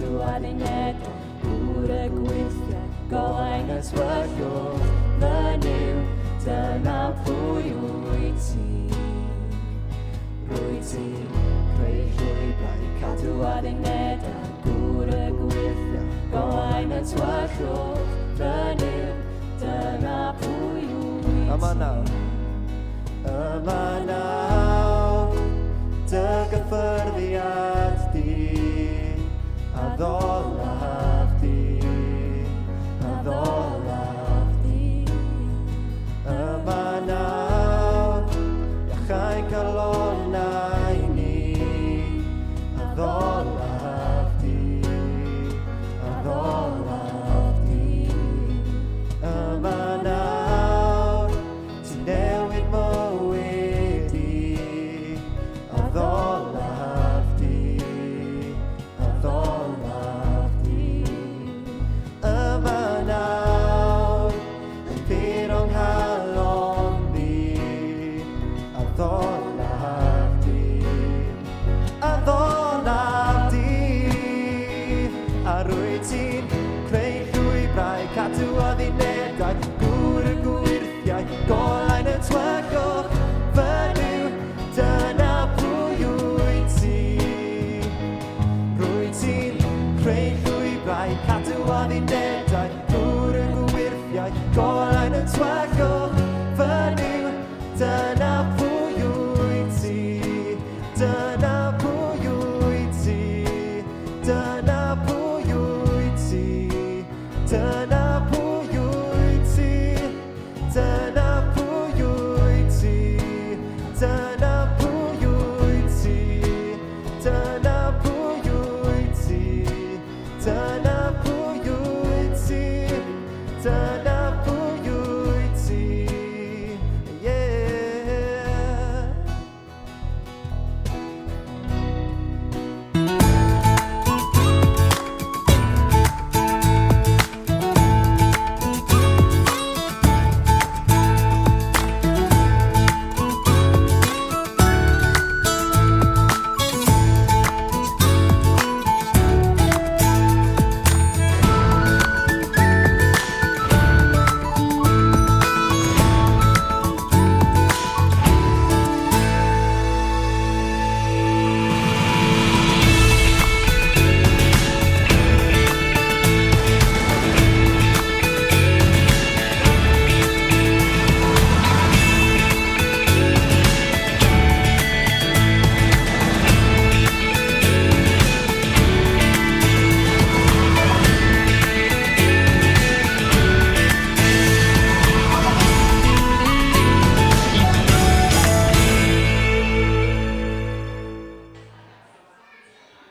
cadw addunedau, gŵr y gwyrthiau, golau'n y tywyllwch, fy Nuw, dyna pwy wyt ti. Rwyt ti'n creu llwybrau, cadw addunedau, gŵr y gwyrthiau, golau'n y tywyllwch, fy Nuw, dyna pwy wyt ti. Yma nawr. Yma nawr, dy gyffyrddiad di, a ddolaf di, a ddolaf di. Yma nawr, iachau calonnau ni, a ddolaf di, a ddolaf di. Yma nawr, Ti'n newid mywyd i, a ddolaf di, a ddolaf di. Yma nawr, yn pur o'n nghalon fi, a ddolaf di, a ddolaf di. A rwy ti'n creu llwybrau, cadw addunedau, gŵr y gwyrthiau, golau'n y tywyllwch, fy Nuw, dyna pwy wyt ti. Rwyt ti'n creu llwybrau, cadw addunedau, gŵr y gwyrthiau, golau'n y tywyllwch, fy Nuw, dyna pwy wyt ti. Dyna pwy wyt ti. Dyna pwy wyt ti. Dyna pwy wyt ti. Dyna pwy wyt ti. Dyna pwy wyt ti. Dyna pwy wyt ti. Dyna pwy wyt ti. Dyna pwy wyt ti. Yeah.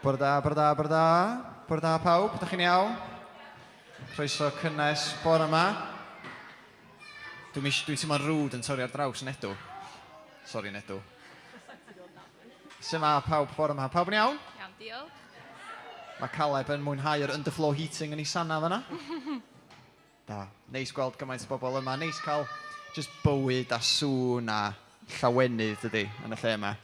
Bore da, bore da, bore da. Bore da pawb, ydych chi'n iawn? Croeso cynnes bore yma. Dwi'n dwi teimlo'n rude yn torri ar draws Nedw. Sori Nedw. Sut mae pawb bore yma? Pawb yn iawn? Iawn, diolch. Mae Caleb yn mwynhau'r underfloor heating yn ei sana fanna. Da. Neis gweld gymaint o bobl yma. Neis cael jyst bywyd a sŵn a llawenydd, dydy, yn y lle yma.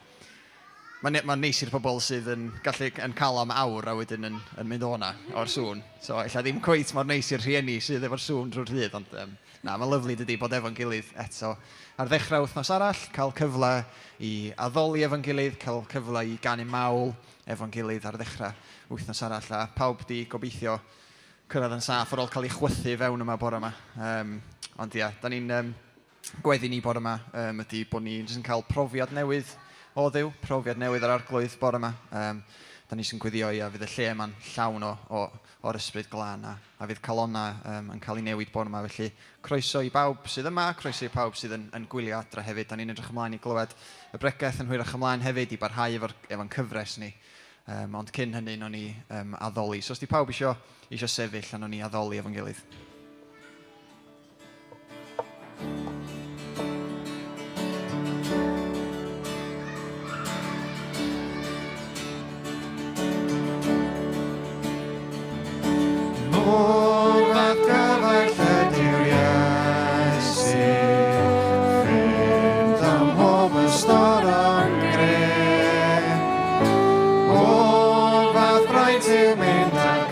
Mae'n ma neis i'r pobl sydd yn gallu yn cael am awr a wedyn yn, yn mynd o 'na, o'r sŵn. So, ella ddim cweit mor neis i'r rhieni sydd efo'r sŵn drwy'r dydd, ond um, na, mae'n lyfli dydy bod efo'n gilydd eto. Ar ddechrau wythnos arall, cael cyfle i addoli efo'n gilydd, cael cyfle i ganu mawl efo'n gilydd ar ddechrau wythnos arall, a pawb di gobeithio cyrraedd yn saff ar ôl cael ei chwythu fewn yma bore yma. Um, ond ia, da ni'n um, gweddi ni bore yma um, ydy bod ni jyst yn cael profiad newydd o Dduw, profiad newydd ar arglwydd bore yma. Um, da ni sy'n gweddio ia, fydd y lle yma'n llawn o, o, o'r ysbryd glân a, a fydd calonnau um, yn cael ei newid bore yma. Felly croeso i bawb sydd yma, croeso i pawb sydd yn, yn gwylio adra hefyd. Da ni'n edrych ymlaen i glywed y bregeth yn hwyrach ymlaen hefyd i barhau efo'r efo cyfres ni. Um, ond cyn hynny, nawn ni um, addoli. So os di pawb isio, isio sefyll, a nawn ni addoli efo'n gilydd. Mor fath gyfaill ydyw'r Iesu, ffrind ym mhob ystod o'n gre. O'r fath braint yw mynd at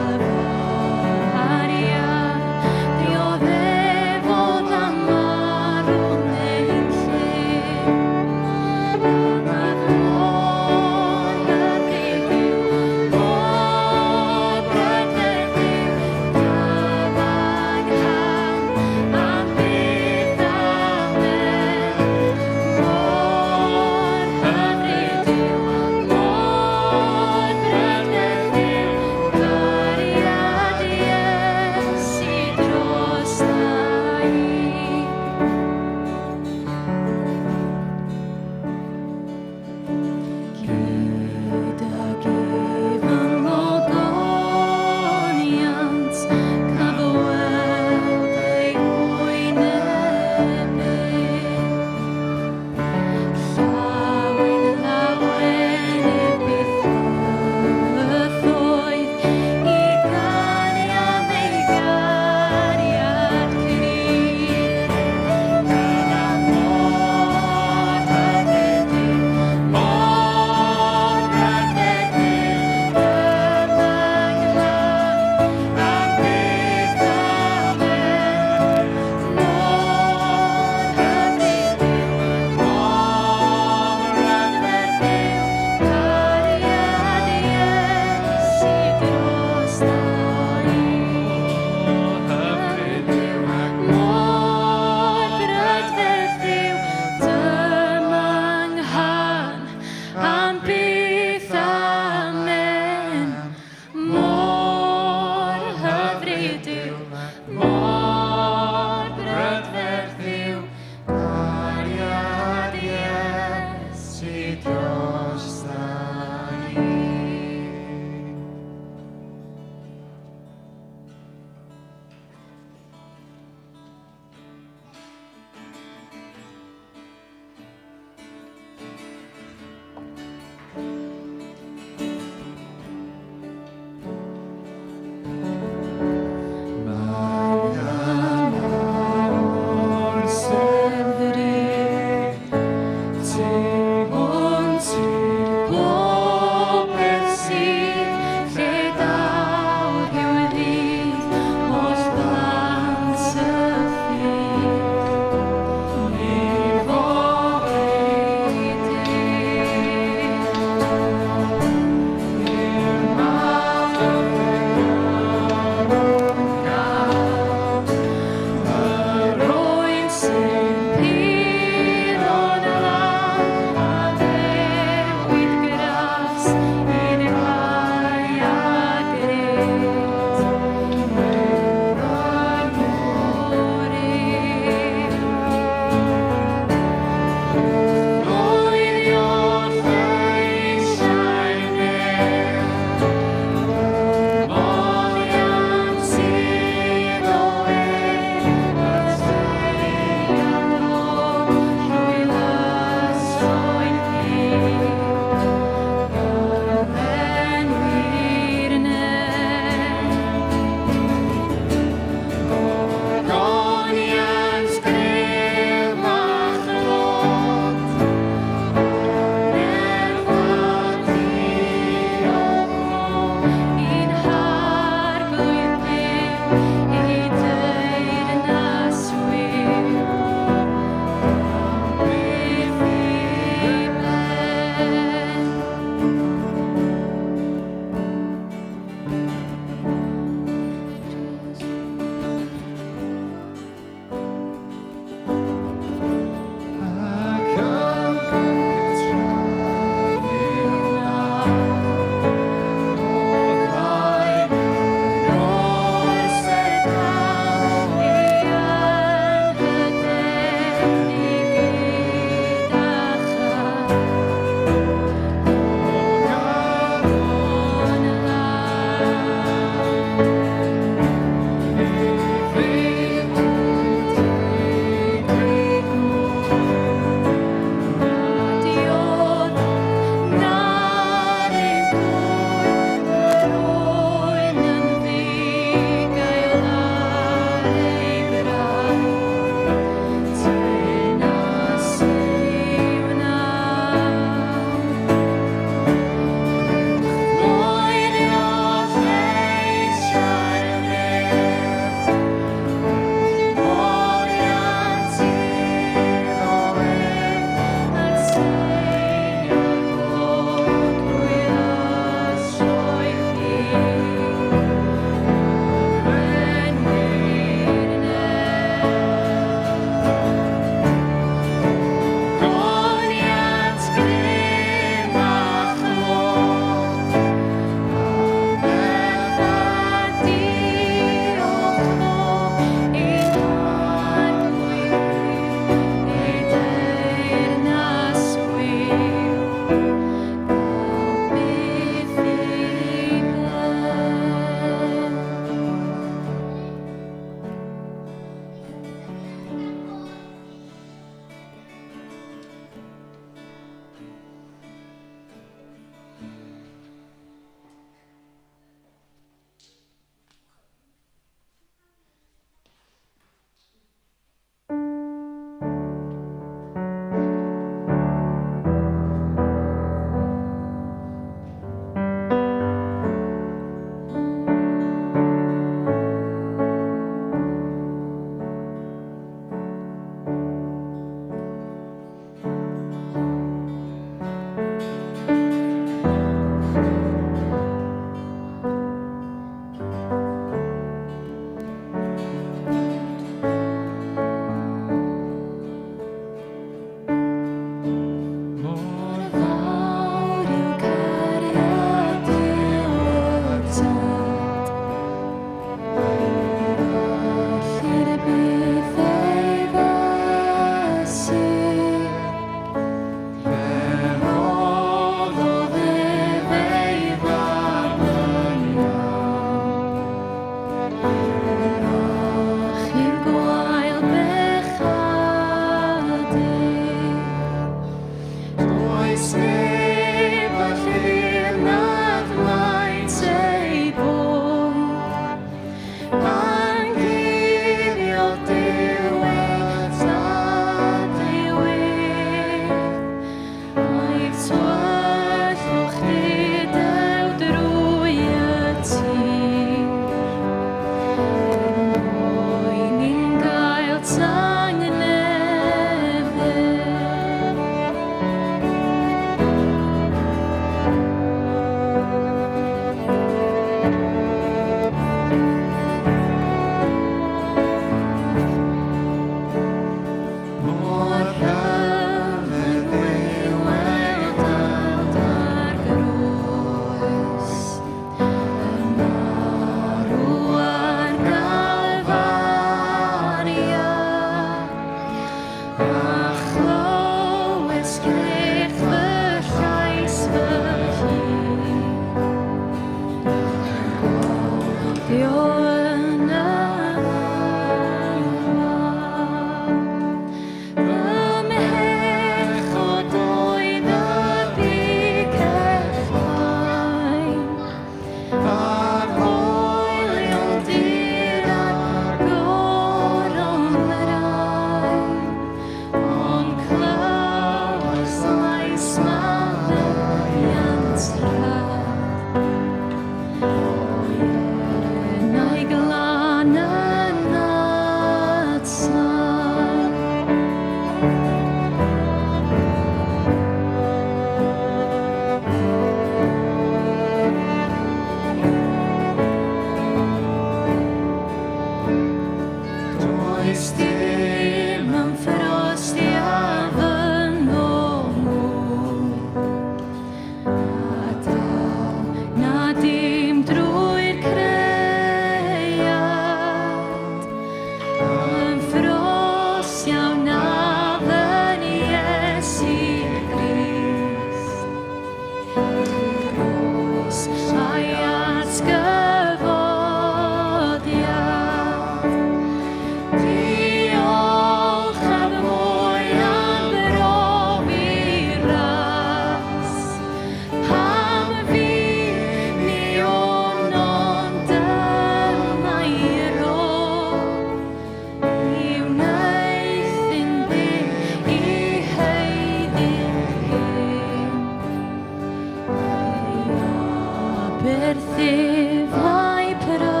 Aberthiflau Prynwch.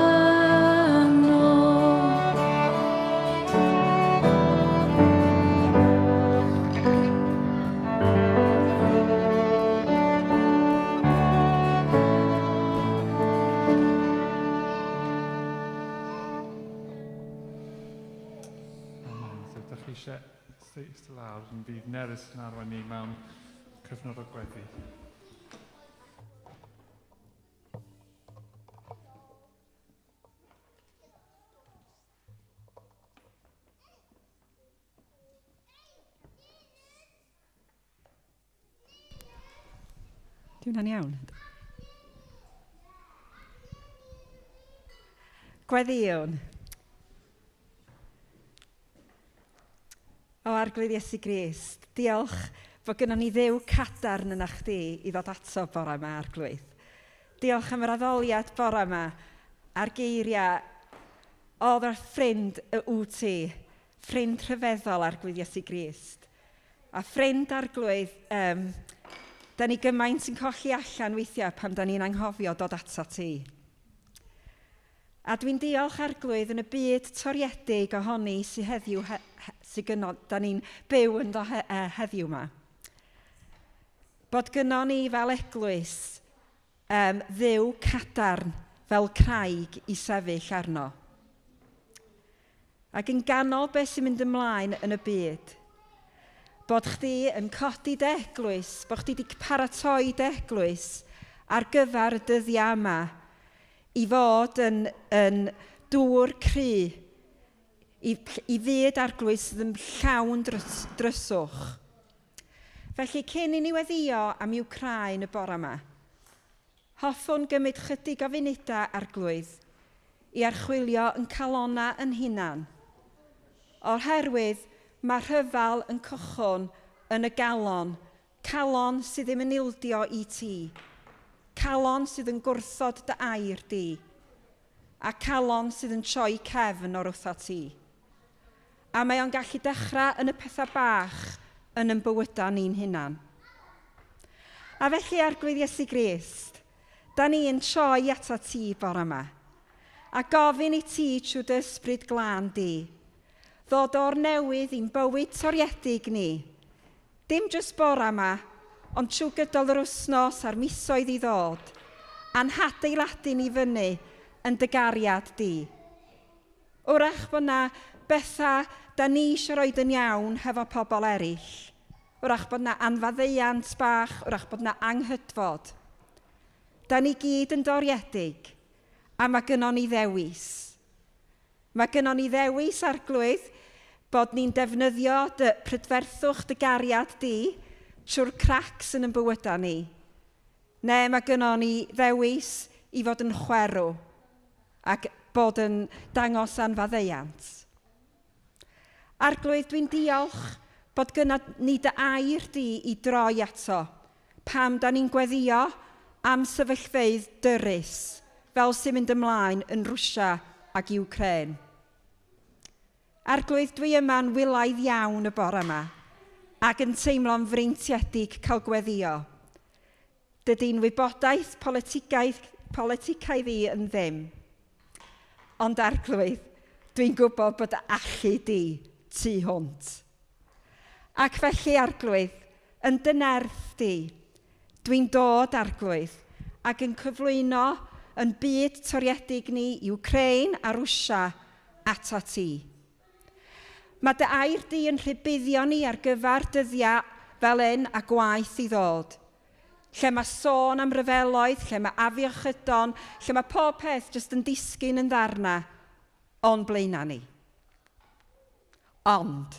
Amen. So, ydych chi eisiau eistedd lawr, yn fydd Nerys yn arwain ni mewn cyfnod o gweddi. Di hwnna'n iawn? Gweddïwn. O Arglwydd Iesu Grist, diolch fod gynnon ni Dduw cadarn yna chdi i ddod ato bore yma, Arglwydd. Diolch am yr addoliad bore yma a'r geiriau oedd o'r ffrind y wyt ti, ffrind rhyfeddol Arglwydd Iesu Grist. A ffrind Arglwydd, um, da ni gymaint yn colli allan weithiau pan da ni'n anghofio dod ato ti. A dwi'n diolch Arglwydd yn y byd toriedig ohoni sy heddiw, he, he, sy gynno, da ni'n byw ynddo he, heddiw yma. Bod gynnon ni fel eglwys um, Dduw cadarn fel craig i sefyll arno. Ac yn ganol beth sy'n mynd ymlaen yn y byd, bod chdi yn codi dy eglwys, bod chdi wedi paratoi dy eglwys ar gyfer y dyddiau yma i fod yn, yn dŵr cry i, i fyd arglwys sydd yn llawn drys, dryswch. Felly cyn i ni weddio am Wcráin y bore yma, hoffwn gymryd chydig o funudau arglwydd i archwilio yn calona yn hunan. Oherwydd mae rhyfel yn cychwyn yn y galon, calon sydd ddim yn ildio i ti, calon sydd yn gwrthod dy air di, a calon sydd yn troi cefn o'r wrtha ti. A mae o'n gallu dechrau yn y pethau bach yn yn bywydau ni'n hunan. A felly, Arglwydd Iesu Grist, da ni yn troi ato ti bore yma, a gofyn i ti trwy dy ysbryd glân di, ddod o'r newydd i'n bywyd toriedig ni, dim jyst bore yma, ond trwy gydol yr wythnos a'r misoedd i ddod, a'n hadeiladu ni fyny yn dy gariad di. Wrach bod 'na bethau da ni eisiau roed yn iawn hefo pobl eraill. Wrach bod 'na anfaddeuant bach, wrach bod 'na anghydfod. Da ni gyd yn doriedig, a mae gynnon ni ddewis. Mae gynnon ni ddewis, Arglwydd, bod ni'n defnyddio dy prydferthwch dy gariad di trwy'r cracks yn yn bywydau ni. Neu mae gynnon ni ddewis i fod yn chwerw ac bod yn dangos anfaddeuant. Arglwydd, dwi'n diolch bod gynna ni dy air di i droi ato pam da ni'n gweddio am sefyllfeydd dyrys fel sy'n mynd ymlaen yn Rwsia ac Ukraine. Arglwydd, dwi yma'n wylaidd iawn y bore yma ac yn teimlo'n freintiedig cael gweddio. Dydy'n wybodaeth politicaidd, politicaidd i yn ddim. Ond Arglwydd, dwi'n gwybod bod dy allu di tu hwnt. Ac felly, Arglwydd, yn dy nerth di, dwi'n dod, Arglwydd, ac yn cyflwyno yn byd toriedig ni i Wcráin a Rwsia atat ti. Mae dy air di yn rhybuddio ni ar gyfer dyddiau fel hyn a gwaeth i ddod. Lle mae sôn am ryfeloedd, lle mae afiechydon, lle mae pob peth jyst yn disgyn yn ddarnau o'n blaenau ni. Ond,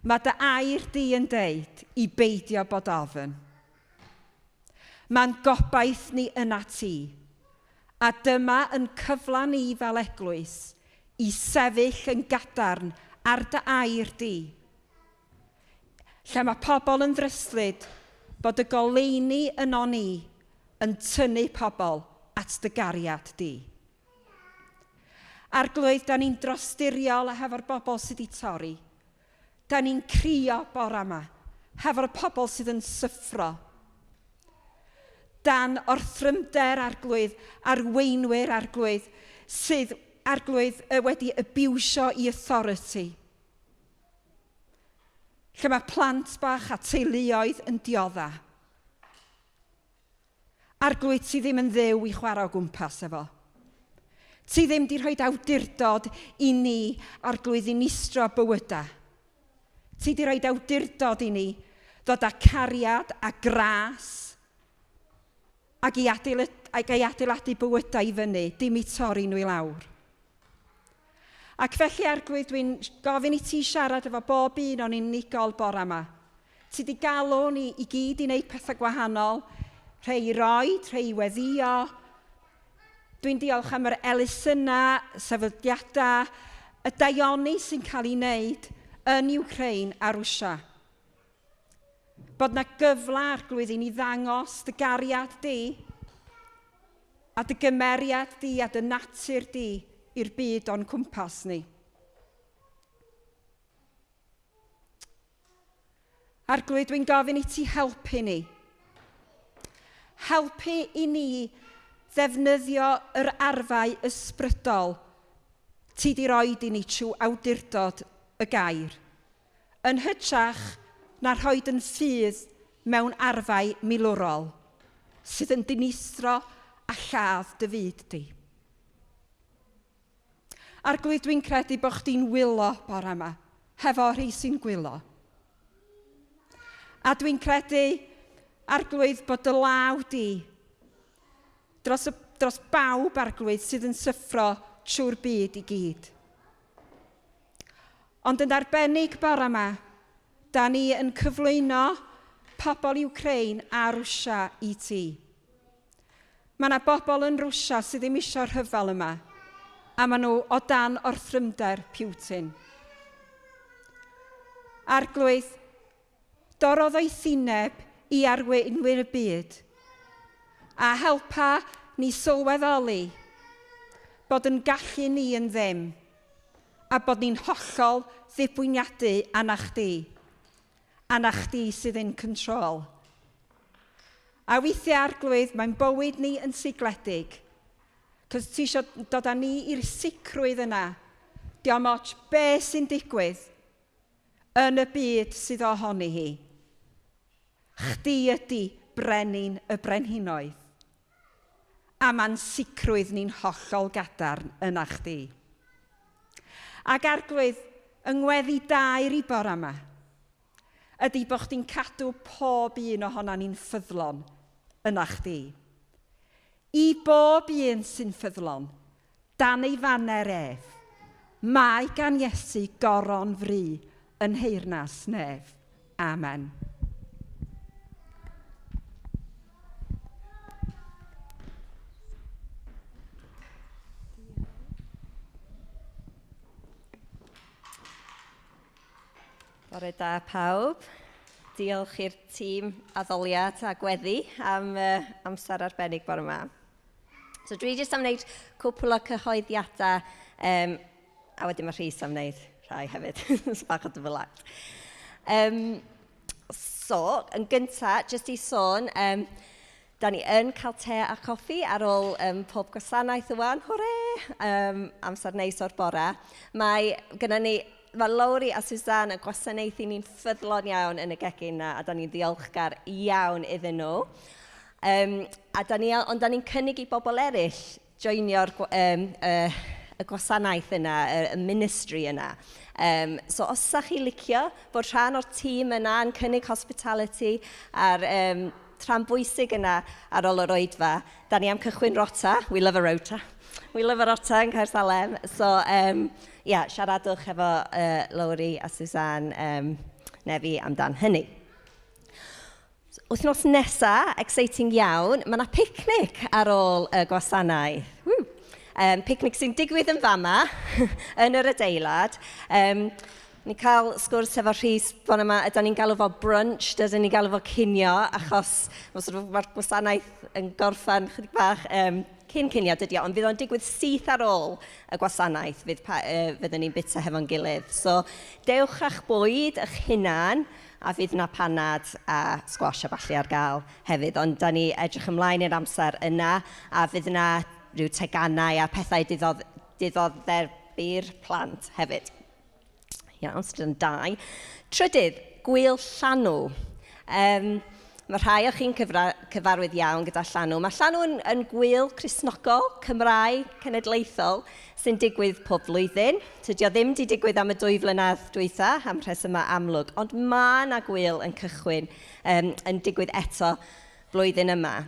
mae dy air di yn deud i beidio bod ofn. Mae'n gobaith ni yna ti. A dyma yn cyfle ni fel eglwys i sefyll yn gadarn ar dy air di. Lle mae pobl yn ddryslyd bod y goleuni yno ni yn tynnu pobl at dy gariad di. Arglwydd, da ni'n drosturiol hefo'r bobl sydd wedi torri. Da ni'n crio bore yma hefo'r pobl sydd yn syffro. Dan orthrymder arglwydd, arweinwyr arglwydd, sydd arglwydd wedi abiwsio i authority. Lle mae plant bach a teuluoedd yn diodda. Arglwydd, ti ddim yn ddew i chwarae o gwmpas efo. Ti ddim di rhoi awdurdod i ni, arglwydd, i nistro bywydau. Ti di rhoi awdurdod i ni ddod â cariad a gras ac i, adeilad, i adeiladu bywydau i fyny, dim i torri nhw i lawr. Ac felly, Arglwydd, dwi'n gofyn i ti siarad efo bob un o'n unigol bore yma. Ti di galw ni i gyd i wneud pethau gwahanol, rhai i roi, rhai i weddio. Dwi'n diolch am yr elusennau, sefydliadau, y daioni sy'n cael ei wneud yn Ukraine a Rwsia. Bod na gyfle, Arglwydd, i ni ddangos dy gariad di a dy gymeriad di a dy natur di i'r byd o'n cwmpas ni. Arglwydd, dwi'n gofyn i ti helpu ni. Helpu i ni ddefnyddio yr arfau ysbrydol ti di roed i ni trwy awdurdod y gair. Yn hytrach na rhoid yn ffydd mewn arfau milwrol sydd yn dinistro a lladd dy fyd di. Arglwydd, dwi'n credu bod chdi'n wylo bore yma, hefo rhai sy'n gwylo. A dwi'n credu, Arglwydd, bod dy law di dros, y, dros bawb, Arglwydd, sydd yn syffro trwy'r byd i gyd. Ond yn arbennig bore yma, da ni yn cyflwyno pobl Ukraine a Rwsia i ti. Mae yna bobl yn Rwsia sydd ddim eisiau rhyfel yma, a maen nhw o dan orthrymder Putin. Arglwydd, dorrodd oethineb i arweinwyr y byd, a helpa ni sylweddoli bod yn gallu ni yn ddim, a bod ni'n hollol ddibwyniadu arna chdi, a na chdi sydd in control. A weithiau, Arglwydd, mae'n bywyd ni yn sigledig. Cos ti eisiau dod â ni i'r sicrwydd yna. Diolch ots be sy'n digwydd yn y byd sydd ohoni hi. Chdi ydy brenin y brenhinoedd. A mae'n sicrwydd ni'n hollol gadarn yna chdi. Ac Arglwydd, yng ngweddi dair i bore yma, ydy bod chdi'n cadw pob un ohona ni'n ffyddlon yna chdi. I bob un sy'n ffyddlon, dan ei faner ef, mae gan Iesu goron fri yn nheyrnas nef. Amen. Bore da pawb. Diolch i'r tîm addoliad a gweddi am uh, amser arbennig bore yma. So dwi jyst am wneud cwpl o cyhoeddiadau, um, a wedyn mae Rhys am wneud rhai hefyd. Bach o double act. Um, so, yn gyntaf, jyst i sôn, um, da ni yn cael te a coffi ar ôl um, pob gwasanaeth ywan, hwre! Um, amser neis o'r bore. Mae gyda ni mae Lowri a Suzanne yn gwasanaethu ni'n ffyddlon iawn yn y gegin na, a da ni'n ddiolchgar iawn iddyn nhw. Um, a da ni, ond da ni'n cynnig i bobl eraill joinio'r um, uh, y gwasanaeth yna, y, y ministry yna. Um, so os ydych chi licio bod rhan o'r tîm yna yn cynnig hospitality a'r um, rhan bwysig yna ar ôl yr oedfa, da ni am cychwyn rota. We love a rota. We love a rota yn Caersalem. So, um, yeah, siaradwch efo uh, Lowri a Suzanne um, Nefi amdan hynny. Wythnos nesa, exciting iawn, mae yna picnic ar ôl y gwasanaeth. Woo. Um, picnic sy'n digwydd yn fama, yn yr adeilad. Um, ni'n cael sgwrs efo Rhys bod yma, ydy ni'n galw fo brunch, dydyn ni'n galw fo cinio, achos mae'r sort of, mae'r gwasanaeth yn gorffan chydig bach um, cyn cinio dydy o, ond fydd o'n digwydd syth ar ôl y gwasanaeth, fydd pa, fyddwn ni'n bita hefo'n gilydd. So, dewch â'ch bwyd eich hunan, a fydd yna panad a sgwash a ballu ar gael hefyd. Ond da ni edrych ymlaen i'r amser yna, a fydd yna rhyw teganau a pethau diddorddebu'r plant hefyd. Iawn, so dyna dau. Trydydd, gwyl llanw. Mae rhai o chi'n cyfarwydd iawn gyda llanw. Mae llanw yn gwyl Cristnogol, Cymraeg, cenedlaethol, sy'n digwydd pob flwyddyn. Tydi o ddim wedi digwydd am y 2 flynedd dwytha, am rhesymau amlwg, ond mae yna gwyl yn cychwyn, yn digwydd eto blwyddyn yma.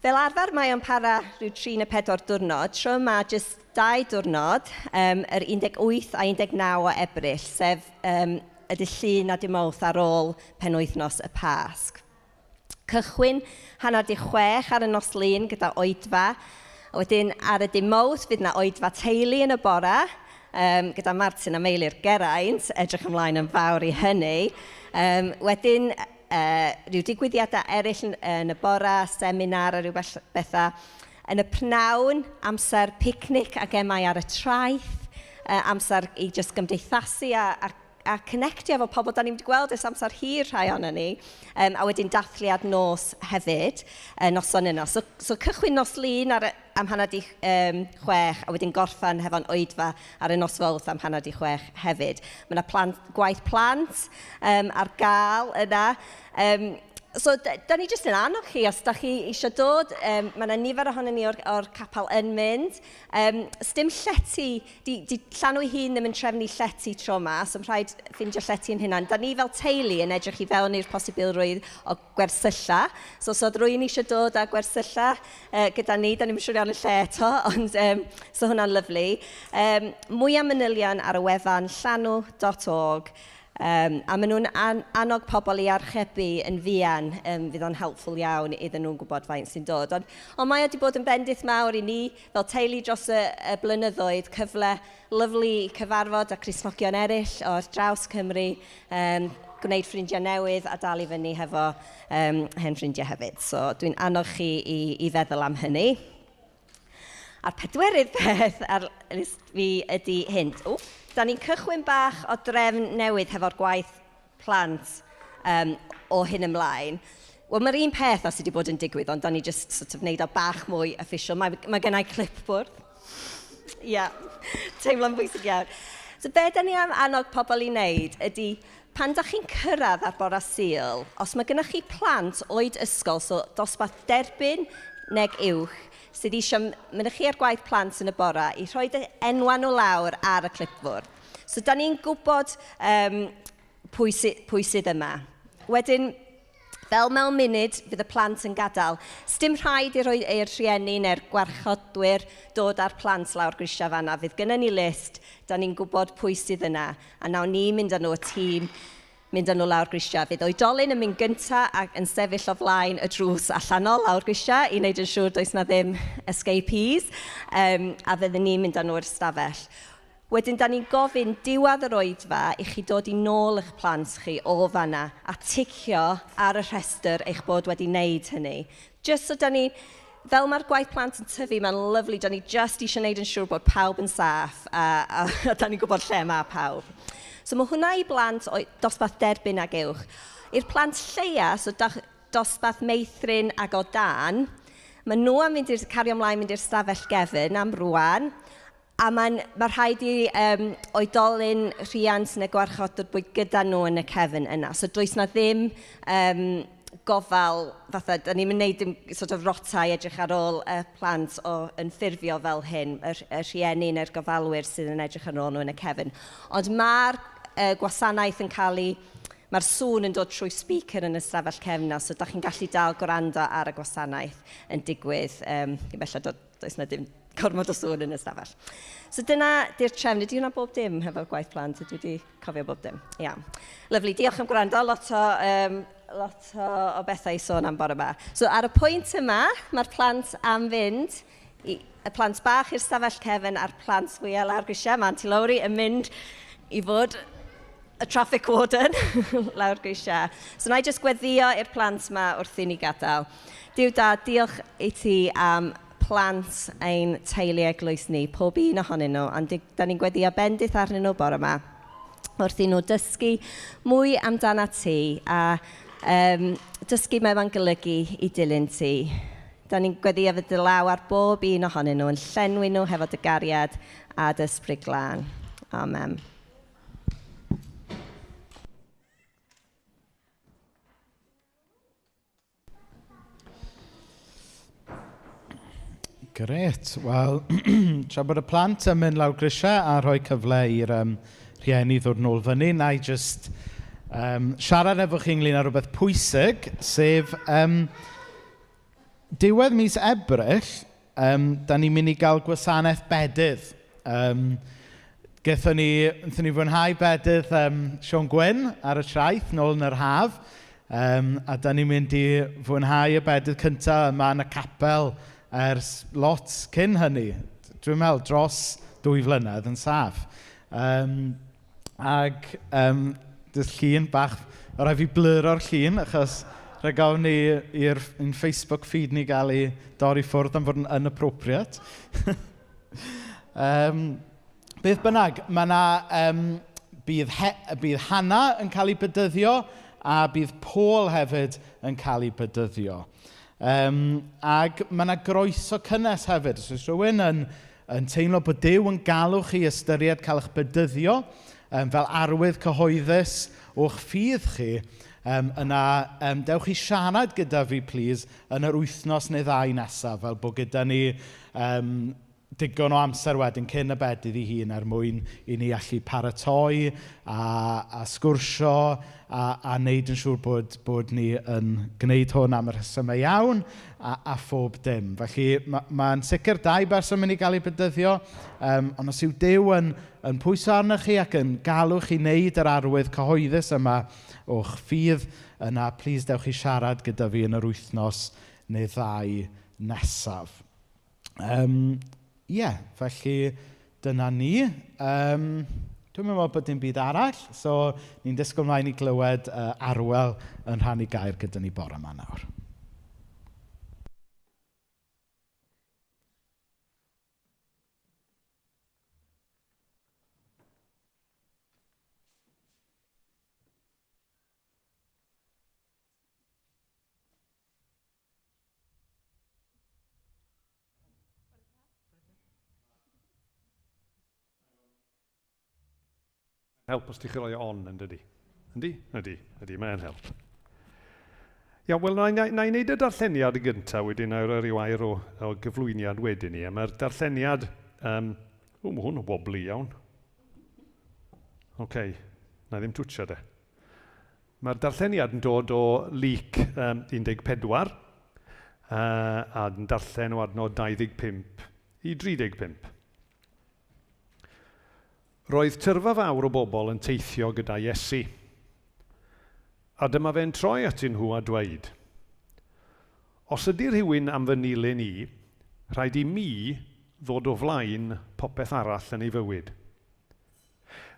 Fel arfer mae o'n para rhyw 3 neu 4 diwrnod, tro yma jyst 2 diwrnod, yr 18 a 19 o Ebrill, sef y dydd Llun a dydd Mawrth ar ôl penwythnos y Pasg. Cychwyn 5:30 ar y nos Lun gyda oedfa, a wedyn ar y dydd Mawrth fydd yna oedfa teulu yn y bora, gyda Martin a Meilir Geraint, edrych ymlaen yn fawr i hynny. Wedyn, rhyw digwyddiadau eraill yn y bora, seminar a rhyw bethau. Yn y pnawn, amser picnic a gemau ar y traeth, amser i jyst gymdeithasu a connectio efo pobl da ni'n wedi gweld ers amser hir rhai ohonon ni. A wedyn dathliad nos hefyd, noson yna. So cychwyn nos Lun am 5:30, a wedyn gorffan hefo'n oedfa ar y nos Fawrth am 5:30 hefyd. Mae yna gwaith plant ar gael yna. So, da ni jyst yn annog chi, os da chi eisiau dod, mae yna nifer ohonon ni o'r capel yn mynd. Sdim llety, di llanw ei hun ddim yn trefnu llety tro ma, so mae'n rhaid ffindio llety yn hunan. Da ni fel teulu yn edrych i fewn i'r posibilrwydd o gwersylla. So, os oedd rhywun eisiau dod â gwersylla gyda ni, da ni'm yn siŵr iawn y lle eto, ond so hwnna'n lyfli. Mwy am manylion ar y wefan llanw.org. A maen nhw'n annog pobl i archebu yn fuan, fydd o'n helpful iawn iddyn nhw'n gwybod faint sy'n dod. Ond mae o wedi bod yn bendith mawr i ni fel teulu dros y blynyddoedd, cyfle lyfli i cyfarfod â Cristnogion eraill o'r draws Cymru, gwneud ffrindiau newydd a dal i fyny hefo hen ffrindiau hefyd. So dwi'n annog chi i feddwl am hynny. A'r pedwerydd peth ar list fi ydy hyn. O, da ni'n cychwyn bach o drefn newydd hefo'r gwaith plant o hyn ymlaen. Wel, mae'r un peth a sydd wedi bod yn digwydd, ond da ni just sort of wneud o bach mwy official. Mae gennau clipboard. Ie, yeah, teimlo'n bwysig iawn. So be da ni am annog pobl i wneud ydy, pan da chi'n cyrraedd ar bore Sul, os mae gennych chi plant oed ysgol, so dosbarth derbyn neu uwch, sydd eisiau mynychu ar gwaith plant yn y bora, i rhoi enwa nhw lawr ar y clipfwrdd. So da ni'n gwybod pwy sydd yma. Wedyn, fel mewn munud, fydd y plant yn gadael. Sdim rhaid i roi i'r rhieni neu'r gwarchodwyr dod â'r plant lawr grisiau fan'na. Fydd gynnon ni list, da ni'n gwybod pwy sydd yna. A nawn ni mynd â nhw y tîm, mynd â nhw lawr grisiau. Fydd oedolyn yn mynd gynta ac yn sefyll o flaen y drws allanol lawr grisiau i wneud yn siŵr does na ddim escapees. A fyddwn ni'n mynd â nhw i'r stafell. Wedyn, da ni'n gofyn diwedd yr oedfa i chi dod i nôl eich plant chi o fan'na a ticio ar y rhestr eich bod wedi wneud hynny. Just so da ni, fel mae'r gwaith plant yn tyfu, mae'n lyfli, da ni just eisiau wneud yn siŵr bod pawb yn saff a da ni'n gwybod lle mae pawb. So mae hwnna i blant o dosbarth derbyn ag uwch. I'r plant lleia, so dosbarth meithrin ag o dan, maen nhw am fynd i'r, cario ymlaen mynd i'r stafell gefn am rŵan, a mae rhaid i oedolyn, rhiant neu gwarchodwr bod gyda nhw yn y cefn yna. So does na ddim gofal, fatha, da ni'n mynd dim sort of rotau edrych ar ôl y plant yn ffurfio fel hyn, y rhieni neu'r gofalwyr sydd yn edrych ar ôl nhw yn y cefn. Ond mae'r gwasanaeth yn cael ei, mae'r sŵn yn dod trwy speaker yn y stafell cefn na, so da chi'n gallu dal gwrando ar y gwasanaeth yn digwydd. Efallai does na dim gormod o sŵn yn y stafell. So dyna di'r trefn. Ydy hwnna bob dim hefo'r gwaith plant? Ydw i wedi cofio bob dim? Iawn. Lyfli, diolch am gwrando. Lot o bethau i sôn am bore yma. So ar y pwynt yma, mae'r plant am fynd, y plant bach i'r stafell cefn a'r plant fwyaf lawr grisiau. Mae Auntie Lowri yn mynd i fod y traffic warden lawr grisiau. So na i jyst gweddio i'r plant yma wrth i ni gadael. Duw da, diolch i ti am plant. plant ein teulu eglwys ni, pob un ohonyn nhw. A da ni'n gweddio bendith arnyn nhw bore yma wrth i nhw dysgu mwy amdana ti a um, dysgu mae fo'n golygu i dilyn ti. Da ni'n gweddio fy dy law ar bob un ohonyn nhw yn llenwi nhw hefo dy gariad a dy ysbryd glân. Amen. Gret. Wel, tra bod y plant yn mynd lawr grisiau a rhoi cyfle i'r um, rhieni ddod nôl fyny, na i jyst um, siarad efo chi ynglyn â rhywbeth pwysig, sef um, diwedd mis Ebrill, um, da ni'n mynd i gael gwasanaeth bedydd. Um, Gaethon ni, wnaethon ni fwynhau bedydd um, Siôn Gwyn ar y traeth nôl yn yr haf. Um, a da ni'n mynd i fwynhau y bedydd cyntaf yma yn y capel ers lot cyn hynny. Dwi'n meddwl dros dwy flynedd yn saff. Um, ag um, dydd llun bach, o rhaid fi bluro'r llun achos rhaid gawn ni i'r Facebook feed ni gael ei dorri ffwrdd am fod yn inappropriate. um, beth bynnag, mae yna, um, bydd, he, bydd Hannah yn cael ei bedyddio a bydd Paul hefyd yn cael ei bedyddio. Um, ac mae yna groeso cynnes hefyd. Os oes rhywun yn, yn teimlo bod Duw yn galw chi ystyried cael eich bedyddio um, fel arwydd cyhoeddus o'ch ffydd chi, um, yna um, dewch i siarad gyda fi, please, yn yr wythnos neu ddau nesaf, fel bod gyda ni um, digon o amser wedyn cyn y bedydd ei hun er mwyn i ni allu paratoi a, a sgwrsio a, a wneud yn siŵr bod, bod ni yn gwneud hwn am y rhesymau iawn a, a phob dim. Felly mae'n ma sicr dau berson mynd i gael ei bedyddio, um, ond os yw Duw yn, yn pwyso arnoch chi ac yn galw chi wneud yr arwydd cyhoeddus yma o'ch ffydd, yna plis dewch i siarad gyda fi yn yr wythnos neu ddau nesaf. Um, yeah, felly dyna ni. Um, dwi'n meddwl bod dim byd arall, so ni'n disgwyl mlaen i glywed uh, Arwel yn rhannu gair gyda ni bore yma nawr. Help os ti'n chi roi on yn dydy. Yndi? Ydy, ydy, mae'n help. Ia, wel, na, na, na i wneud y darlleniad yn gyntaf, wedyn na i roi rhyw air o, o gyflwyniad wedyn ni. A mae'r darlleniad... Um, o, mae hwn yn wobbly iawn. Oce, okay, na i ddim twtsio de. Mae'r darlleniad yn dod o Luc um, 14 uh, a yn darllen o adnod 25 i 35. Roedd tyrfa fawr o bobl yn teithio gyda Iesu. A dyma fe'n troi atyn nhw a dweud, Os ydy rhywun am fy nilyn i, rhaid i mi ddod o flaen popeth arall yn ei fywyd.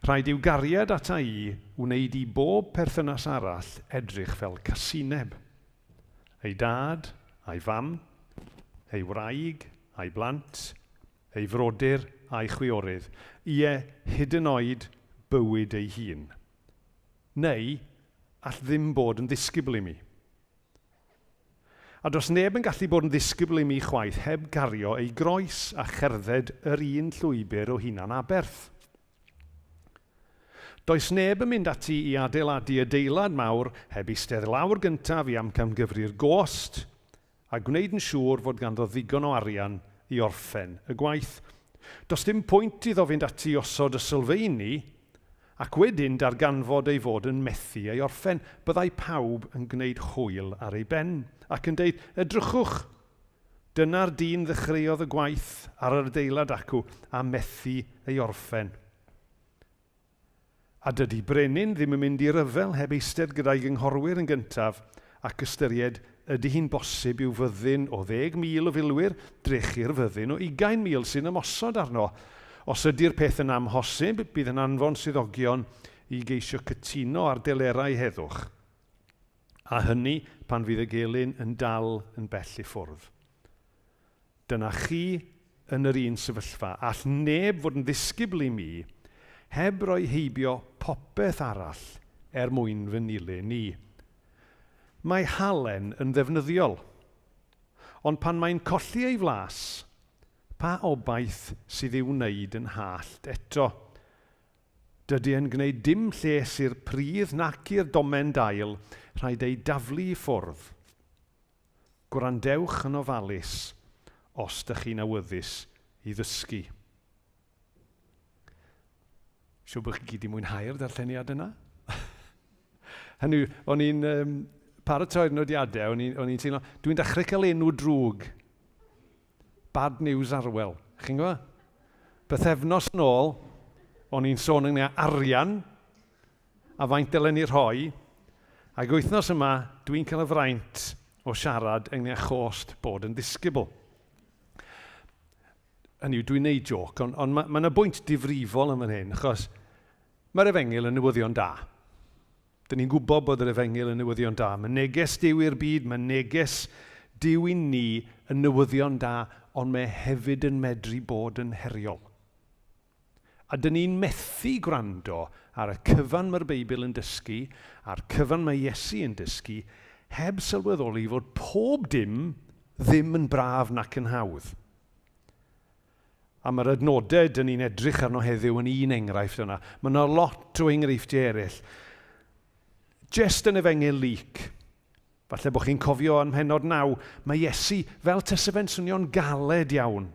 Rhaid i'w gariad ata i wneud i bob perthynas arall edrych fel casineb. Ei dad, a'i fam, ei wraig, a'i blant, ei frodyr a'i chwiorydd, ie, hyd yn oed bywyd ei hun. Neu, all ddim bod yn ddisgybl i mi. A does neb yn gallu bod yn ddisgybl i mi chwaith heb gario ei groes a cherdded yr un llwybr o hunan aberth. Does neb yn mynd ati i adeiladu adeilad mawr heb eistedd lawr gyntaf i amcangyfri'r gost a gwneud yn siŵr fod ganddo ddigon o arian i orffen y gwaith. Does dim pwynt iddo fynd ati i osod y sylfeini ac wedyn darganfod ei fod yn methu ei orffen, byddai pawb yn gwneud hwyl ar ei ben, ac yn deud, Edrychwch! Dyna'r dyn ddechreuodd y gwaith ar yr adeilad acw a methu ei orffen. A dydy brenin ddim yn mynd i ryfel heb eistedd gyda'i gynghorwyr yn gyntaf ac ystyried ydy hi'n bosib i'w fyddin o 10,000 o filwyr drechu'r fyddin o 20,000 sy'n ymosod arno. Os ydy'r peth yn amhosib, bydd yn anfon swyddogion i geisio cytuno ar delerau heddwch, a hynny pan fydd y gelyn yn dal yn bell i ffwrdd. Dyna chi yn yr un sefyllfa. All neb fod yn ddisgybl i mi heb roi heibio popeth arall er mwyn fy nilyn i. Mae halen yn ddefnyddiol. Ond pan mae'n colli ei flas, pa obaith sydd i'w wneud yn hallt eto? Dydy e'n gwneud dim lles i'r pridd nac i'r domen dail, rhaid ei daflu i ffwrdd. Gwrandewch yn ofalus os dych chi'n awyddus i ddysgu. Siŵr bod chi gyd 'di mwynhau'r darlleniad yna. Hynny yw, o'n i'n um, paratoi'r nodiadau, o'n i'n teimlo, dwi'n dechrau cael enw drwg. Bad news Arwel. Chi'n gwybod? Bythefnos yn ôl, o'n i'n sôn ynglyn â arian a faint dylen ni rhoi, ac wythnos yma, dwi'n cael y fraint o siarad ynglyn â chost bod yn ddisgybl. Hynny yw, dwi'n neud joc, ond on, mae ma yna bwynt difrifol yn fan hyn, achos mae'r efengyl yn newyddion da. Dyn ni'n gwybod bod yr efengyl yn newyddion da. Mae neges Duw i'r byd, mae neges Duw i ni yn newyddion da, ond mae hefyd yn medru bod yn heriol. A dyn ni'n methu gwrando ar y cyfan mae'r Beibl yn dysgu, a'r cyfan mae Iesu yn dysgu, heb sylweddoli fod pob dim ddim yn braf nac yn hawdd. A mae'r adnodau dyn ni'n edrych arno heddiw yn un enghraifft yna. Mae yna lot o enghreifftiau eraill. Jest yn Efengyl Luc, Falle bod chi'n cofio yn mhennod 9, mae Iesu, fel tase fe'n swnio'n galed iawn,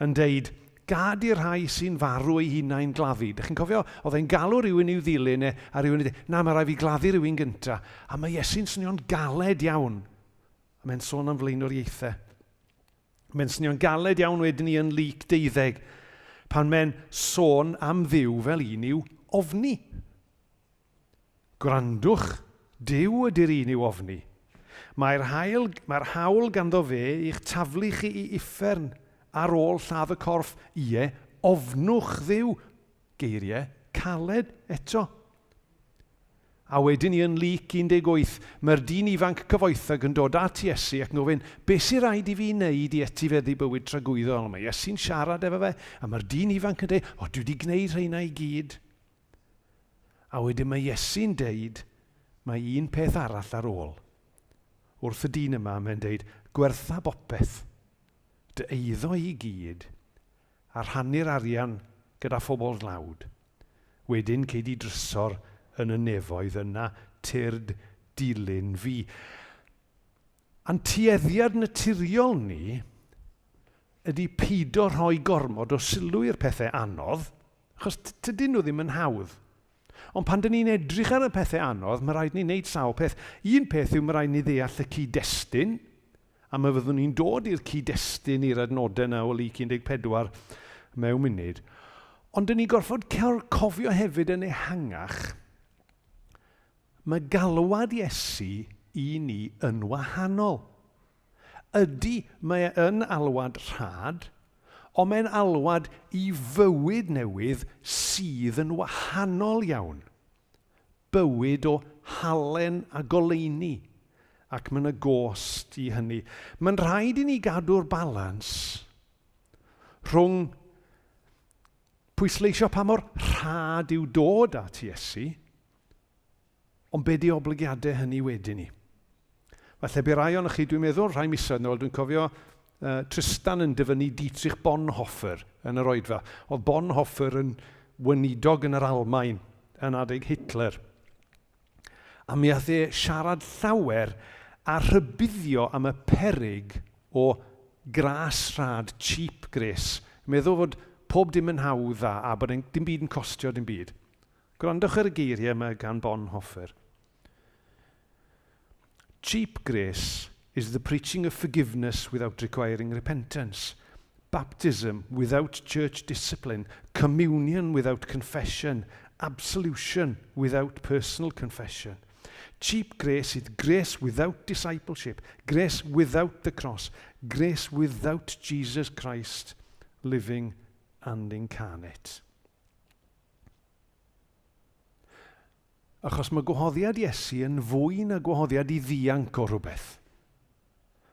yn deud, Gad i'r rhai sy'n farw eu hunain gladdu. Dych chi'n cofio? Oedd e'n galw rhywun i'w ddilyn e, a rhywun yn dweud, na, mae rhaid fi gladdu rhywun gynta. A mae Iesu'n swnio'n galed iawn. A mae'n sôn am flaenoriaethau. Mae'n swnio'n galed iawn wedyn ni yn Luc 12, pan mae'n sôn am Dduw fel un i'w ofni. Gwrandwch, Duw ydy'r un i'w ofni. Mae'r hael, mae'r hawl ganddo fe i'ch taflu chi i uffern ar ôl lladd y corff, ie, ofnwch Dduw. Geiriau caled eto. A wedyn ni yn Luc 18, mae'r dyn ifanc cyfoethog yn dod at Iesu ac yn gofyn, be sy'n rhaid i fi wneud i etifeddu bywyd tragwyddol? Mae Iesu'n siarad efo fe, a mae'r dyn ifanc yn dweud, o, dwi wedi gwneud rheina i gyd. A wedyn mae Iesu'n deud, mae un peth arall ar ôl. Wrth y dyn yma, mae'n deud, gwertha bopeth, dy eiddo i gyd, a rhannu'r arian gyda phobl dlawd. Wedyn cei di drysor yn y nefoedd yna, tyrd, dilyn fi. A'n tueddiad naturiol ni ydy peido rhoi gormod o sylw i'r pethau anodd, Achos tydyn nhw ddim yn hawdd. Ond pan dyn ni'n edrych ar y pethau anodd, mae rhaid ni wneud sawl peth. Un peth yw mae rhaid ni ddeall y cyd-destun, a mae fyddwn ni'n dod i'r cyd-destun i'r adnodau yna o Luc 14 mewn munud. Ond dyn ni'n gorfod cofio hefyd yn ehangach, mae galwad Iesu i ni yn wahanol. Ydy, mae e yn alwad rhad, ond mae'n alwad i fywyd newydd sydd yn wahanol iawn. Bywyd o halen a goleuni, ac mae yna gost i hynny. Mae'n rhaid i ni gadw'r balans rhwng pwysleisio pa mor rhad yw dod at Iesu, Ond be di oblygiadau hynny wedyn ni? Falle bu rai ohonoch chi, dwi'n meddwl, rhai misoedd nôl, dwi'n cofio uh, Tristan yn dyfynnu Dietrich Bonhoeffer yn yr oedfa. Oedd Bonhoeffer yn weinidog yn yr Almaen yn adeg Hitler. A mi ath e siarad llawer a rhybuddio am y peryg o gras rhad, cheap grace. Meddwl fod pob dim yn hawdd a, a bod dim byd yn costio dim byd. Gwrandwch ar y geiriau yma gan Bonhoeffer. Cheap grace is the preaching of forgiveness without requiring repentance, baptism without church discipline, communion without confession, absolution without personal confession. Cheap grace is grace without discipleship, grace without the cross, grace without Jesus Christ living and incarnate. Achos mae gwahoddiad Iesu yn fwy na gwahoddiad i ddianc o rhywbeth.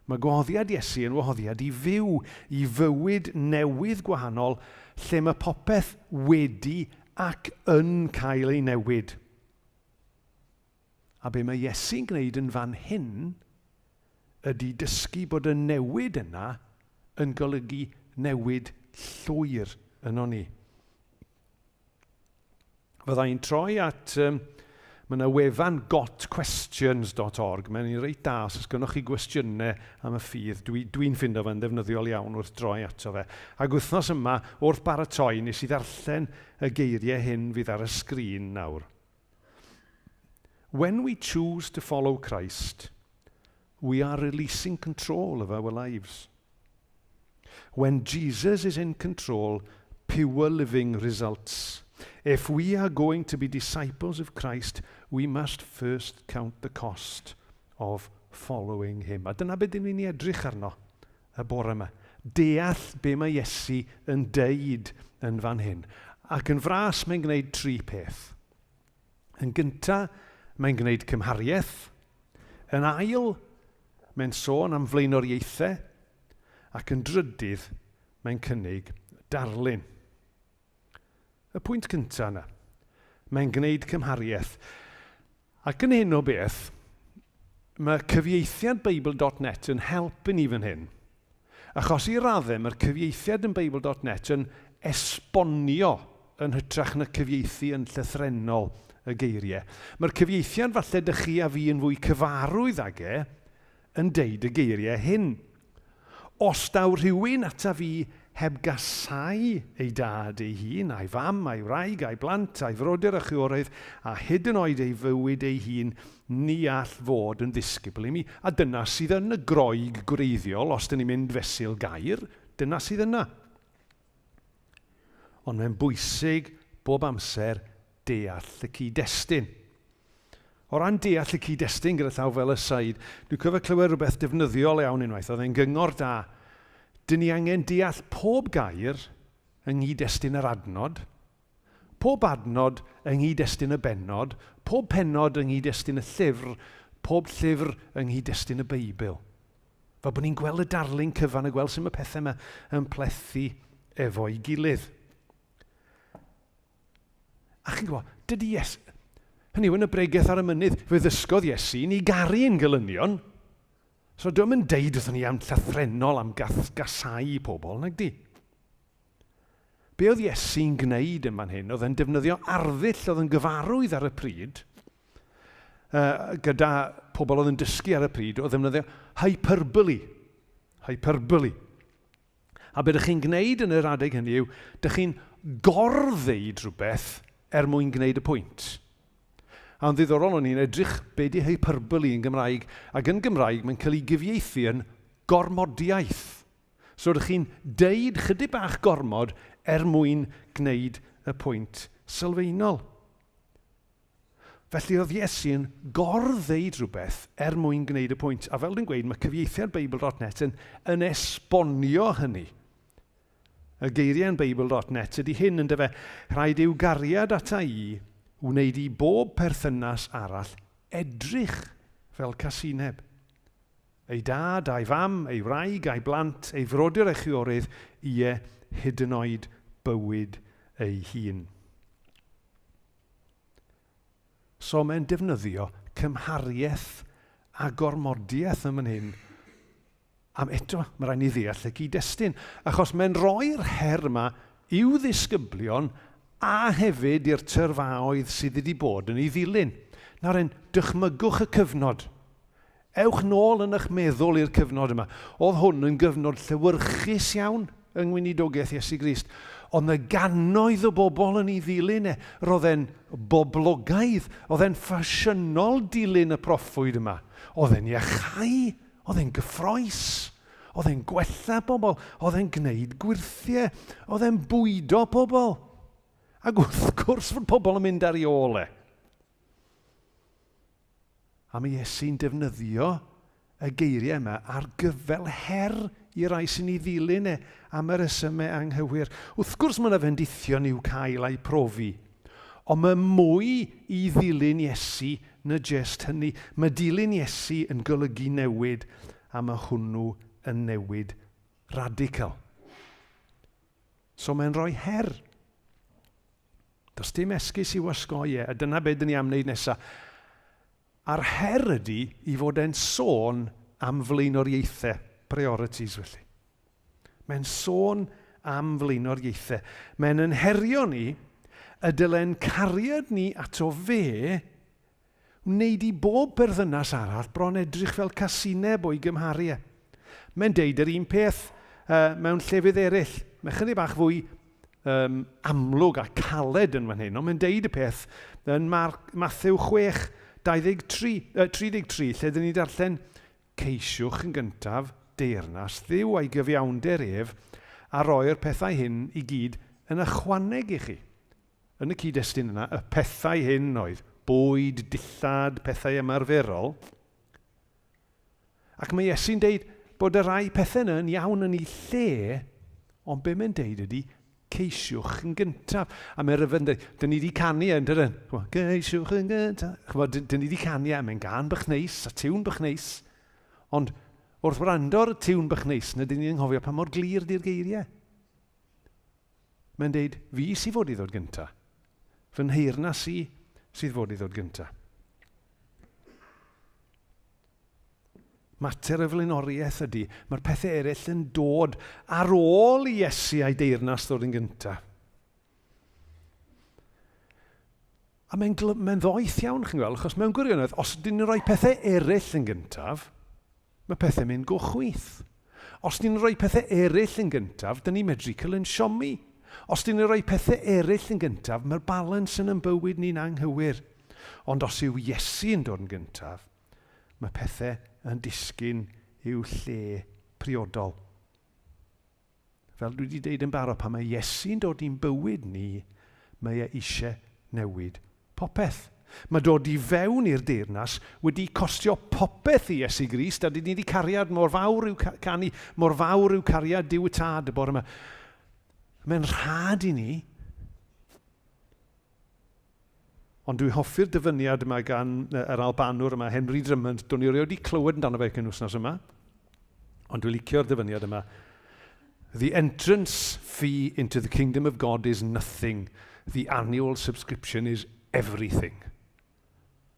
Mae gwahoddiad Iesu yn wahoddiad i fyw, i fywyd newydd gwahanol lle mae popeth wedi ac yn cael ei newid. A be mae Iesu'n gwneud yn fan hyn ydy dysgu bod y newid yna yn golygu newid llwyr yno ni. Fydda i'n troi at... Um, mae yna wefan gotquestions.org. Mae'n un reit da os oes gynnwch chi gwestiynau am y ffydd. Dwi'n dwi, dwi ffindo fe'n ddefnyddiol iawn wrth droi ato fe. Ac wythnos yma, wrth baratoi, nes i ddarllen y geiriau hyn fydd ar y sgrin nawr. When we choose to follow Christ, we are releasing control of our lives. When Jesus is in control, pure living results. If we are going to be disciples of Christ, we must first count the cost of following him. A dyna beth dyn ni'n edrych arno y bore yma. Deall be mae Iesu yn deud yn fan hyn. Ac yn fras mae'n gwneud tri peth. Yn gyntaf, mae'n gwneud cymhariaeth. Yn ail, mae'n sôn am flaenoriaethau. Ac yn drydydd, mae'n cynnig darlun. Y pwynt cyntaf yna, mae'n gwneud cymhariaeth. Ac yn hyn o beth, mae cyfieithiad Beibl.net yn help i ni fan hyn. Achos i raddau, mae'r cyfieithiad yn Beibl.net yn esbonio yn hytrach na cyfieithu yn llythrennol y geiriau. Mae'r cyfieithiad falle dych chi a fi yn fwy cyfarwydd ag e yn deud y geiriau hyn. Os daw rhywun ata fi heb gasáu ei dad ei hun, a'i fam, a'i wraig, a'i blant, a'i frodyr a chwiorydd, a hyd yn oed ei fywyd ei hun, ni all fod yn ddisgybl i mi. A dyna sydd yn y Groeg gwreiddiol, os dyn ni'n mynd fesul gair, dyna sydd yna. Ond mae'n bwysig bob amser deall y cyd-destun. O ran deall y cyd-destun gyda llaw fel aside, dwi'n cofio clywed rhywbeth defnyddiol iawn unwaith, oedd e'n gyngor da. Dyn ni angen deall pob gair yng nghyd-destun yr adnod, pob adnod yng nghyd-destun y bennod, pob pennod yng nghyd-destun y llyfr, pob llyfr yng nghyd-destun y Beibl. Fel bod ni'n gweld y darlun cyfan a gweld sut mae pethau yma yn plethu efo'i gilydd. A chi'n gwybod, dydy Iesu... Hynny yw, yn y bregeth ar y mynydd, fe ddysgodd Iesu ni garu ein gelynion. So dwi'n yn deud wrthon ni am llythrennol am gath, gasau pobl, nag di? Be oedd Iesu'n gwneud yn fan hyn? Oedd e'n defnyddio arddull oedd yn gyfarwydd ar y pryd, gyda pobl oedd yn dysgu ar y pryd, oedd ddefnyddio hyperbole. Hyperbole. A be ydych chi'n gwneud yn yr adeg hynny yw, dych chi'n gor-ddeud rhywbeth er mwyn gwneud y pwynt. A'n ddiddorol o'n i'n edrych be di hyperbole yn Gymraeg, ac yn Gymraeg mae'n cael ei gyfieithu yn gormodiaeth. So ydych chi'n deud chydig bach gormod er mwyn gwneud y pwynt sylfaenol. Felly oedd Iesu'n gor-ddeud rhywbeth er mwyn gwneud y pwynt. A fel dwi'n gweud, mae cyfieithiad Beibl.net yn, yn esbonio hynny. Y geiriau yn Beibl.net ydy hyn, yn dyfe, rhaid i'w gariad ata i wneud i bob perthynas arall edrych fel casineb. Ei dad, a'i fam, ei wraig, a'i blant, ei frodyr a'i chwiorydd, ie, hyd yn oed bywyd ei hun. So mae'n defnyddio cymhariaeth a gormodiaeth yn fan hyn. Am eto, mae rhaid ni ddeall y gyd-destun, achos mae'n rhoi'r her yma i'w ddisgyblion a hefyd i'r tyrfaoedd sydd wedi bod yn ei ddilyn. Nawr en, dychmygwch y cyfnod. Ewch nôl yn eich meddwl i'r cyfnod yma. Oedd hwn yn gyfnod llewyrchus iawn yng ngweinidogaeth Iesu Grist. Oedd 'na gannoedd o bobl yn ei ddilyn e. Roedd e'n boblogaidd. Oedd e'n ffasiynol dilyn y proffwyd yma. Oedd e'n iachau. Oedd e'n gyffroes. Oedd e'n gwella pobl. Oedd e'n gwneud gwyrthiau. Oedd e'n bwydo pobl. Ac wrth gwrs fod pobl yn mynd ar ei ôl e. A mae Iesu'n defnyddio y geiriau yma ar gyfel her i rai sy'n ei ddilyn e am y resymau anghywir. Wrth gwrs mae yna fendithion i'w cael a'u profi, ond mae mwy i ddilyn Iesu na jest hynny. Mae dilyn Iesu yn golygu newid. A mae hwnnw yn newid radical. So mae'n rhoi her. Does dim esgus i'w osgoi e, a dyna be dyn ni am wneud nesaf. A'r her ydy i fod e'n sôn am flaenoriaethau, priorities felly. Mae'n sôn am flaenoriaethau. Mae'n yn herio ni y dylen cariad ni ato fe wneud i bob perthynas arall bron edrych fel casineb o'i gymharu e. Mae'n deud yr un peth mewn llefydd eraill. Mae chydig bach fwy um, amlwg a caled yn fan hyn, ond mae'n deud y peth yn Mark, Matthew 6, 23, 33, lle dyn ni'n darllen Ceisiwch yn gyntaf deyrnas Dduw a'i gyfiawnder ef, a roi'r pethau hyn i gyd yn ychwaneg i chi. Yn y cyd-destun yna, y pethau hyn oedd bwyd, dillad, pethau ymarferol. Ac mae Iesu'n deud bod y rhai pethau yna yn iawn yn ei lle, ond be mae'n deud ydy, ceisiwch yn gyntaf. A mae rhyfedd yn dweud, dyn ni wedi canu e, yn dydyn? Ceisiwch yn gyntaf. Chymod, dyn ni wedi canu e, mae'n gan bych neis, a tiwn bych neis. Ond wrth wrando ar y tiwn bych neis, na dyn ni'n anghofio pa mor glir di'r geiriau. Mae'n deud, fi sydd fod i ddod gyntaf. Fy nheyrnas i sydd fod i ddod gyntaf. Mater y flaenoriaeth ydy, mae'r pethau eraill yn dod ar ôl i Iesu a'i deyrnas ddod yn gyntaf. A mae'n mae ddoeth iawn, chi'n gweld, achos mewn gwirionedd, os ydyn ni'n rhoi pethau eraill yn gyntaf, mae pethau'n mynd go chwith. Os ni'n rhoi pethau eraill yn gyntaf, dyn ni'n medru cael yn siomi. Os dyn ni'n rhoi pethau eraill yn gyntaf, mae'r balans yn yn bywyd ni'n anghywir. Ond os yw Iesu yn dod yn gyntaf, mae pethau yn disgyn i'w lle priodol. Fel dwi wedi deud yn barod, pan mae Iesu'n dod i'n bywyd ni, mae e eisiau newid popeth. Mae dod i fewn i'r deyrnas wedi costio popeth i Iesu Grist, a dyn ni wedi cariad mor fawr i'w canu, mor fawr yw cariad Duw y Tad y bore yma. Mae'n rhad i ni. Ond dwi hoffi'r dyfyniad yma gan yr Albanwr yma, Henry Drummond. Do'n i erioed wedi clywed amdano fe cyn wythnos yma, ond dwi'n licio'r dyfyniad yma. The entrance fee into the kingdom of God is nothing. The annual subscription is everything.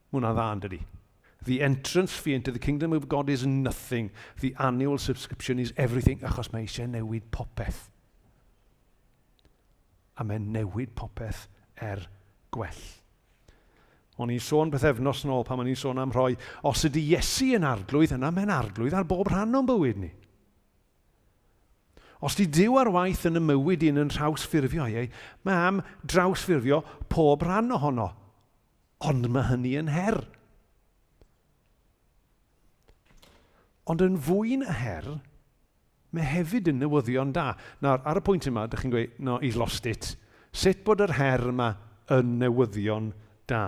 Mae hwnna'n dda, yn dydi? The entrance fee into the kingdom of God is nothing. The annual subscription is everything, achos mae eisiau newid popeth. A mae'n newid popeth er gwell. O'n i'n sôn bythefnos yn ôl pan o'n i'n sôn am rhoi, os ydy Iesu yn arglwydd, yna mae'n arglwydd ar bob rhan o'n bywyd ni. Os di Duw ar waith yn y mywyd un yn nhrawsffurfio ei, mae am drawsffurfio pob rhan ohono. Ond mae hynny yn her. Ond yn fwy na her, Mae hefyd yn newyddion da. Nawr, ar y pwynt yma, dych chi'n gweud, no, he's lost it. Sut bod yr her yma yn newyddion da?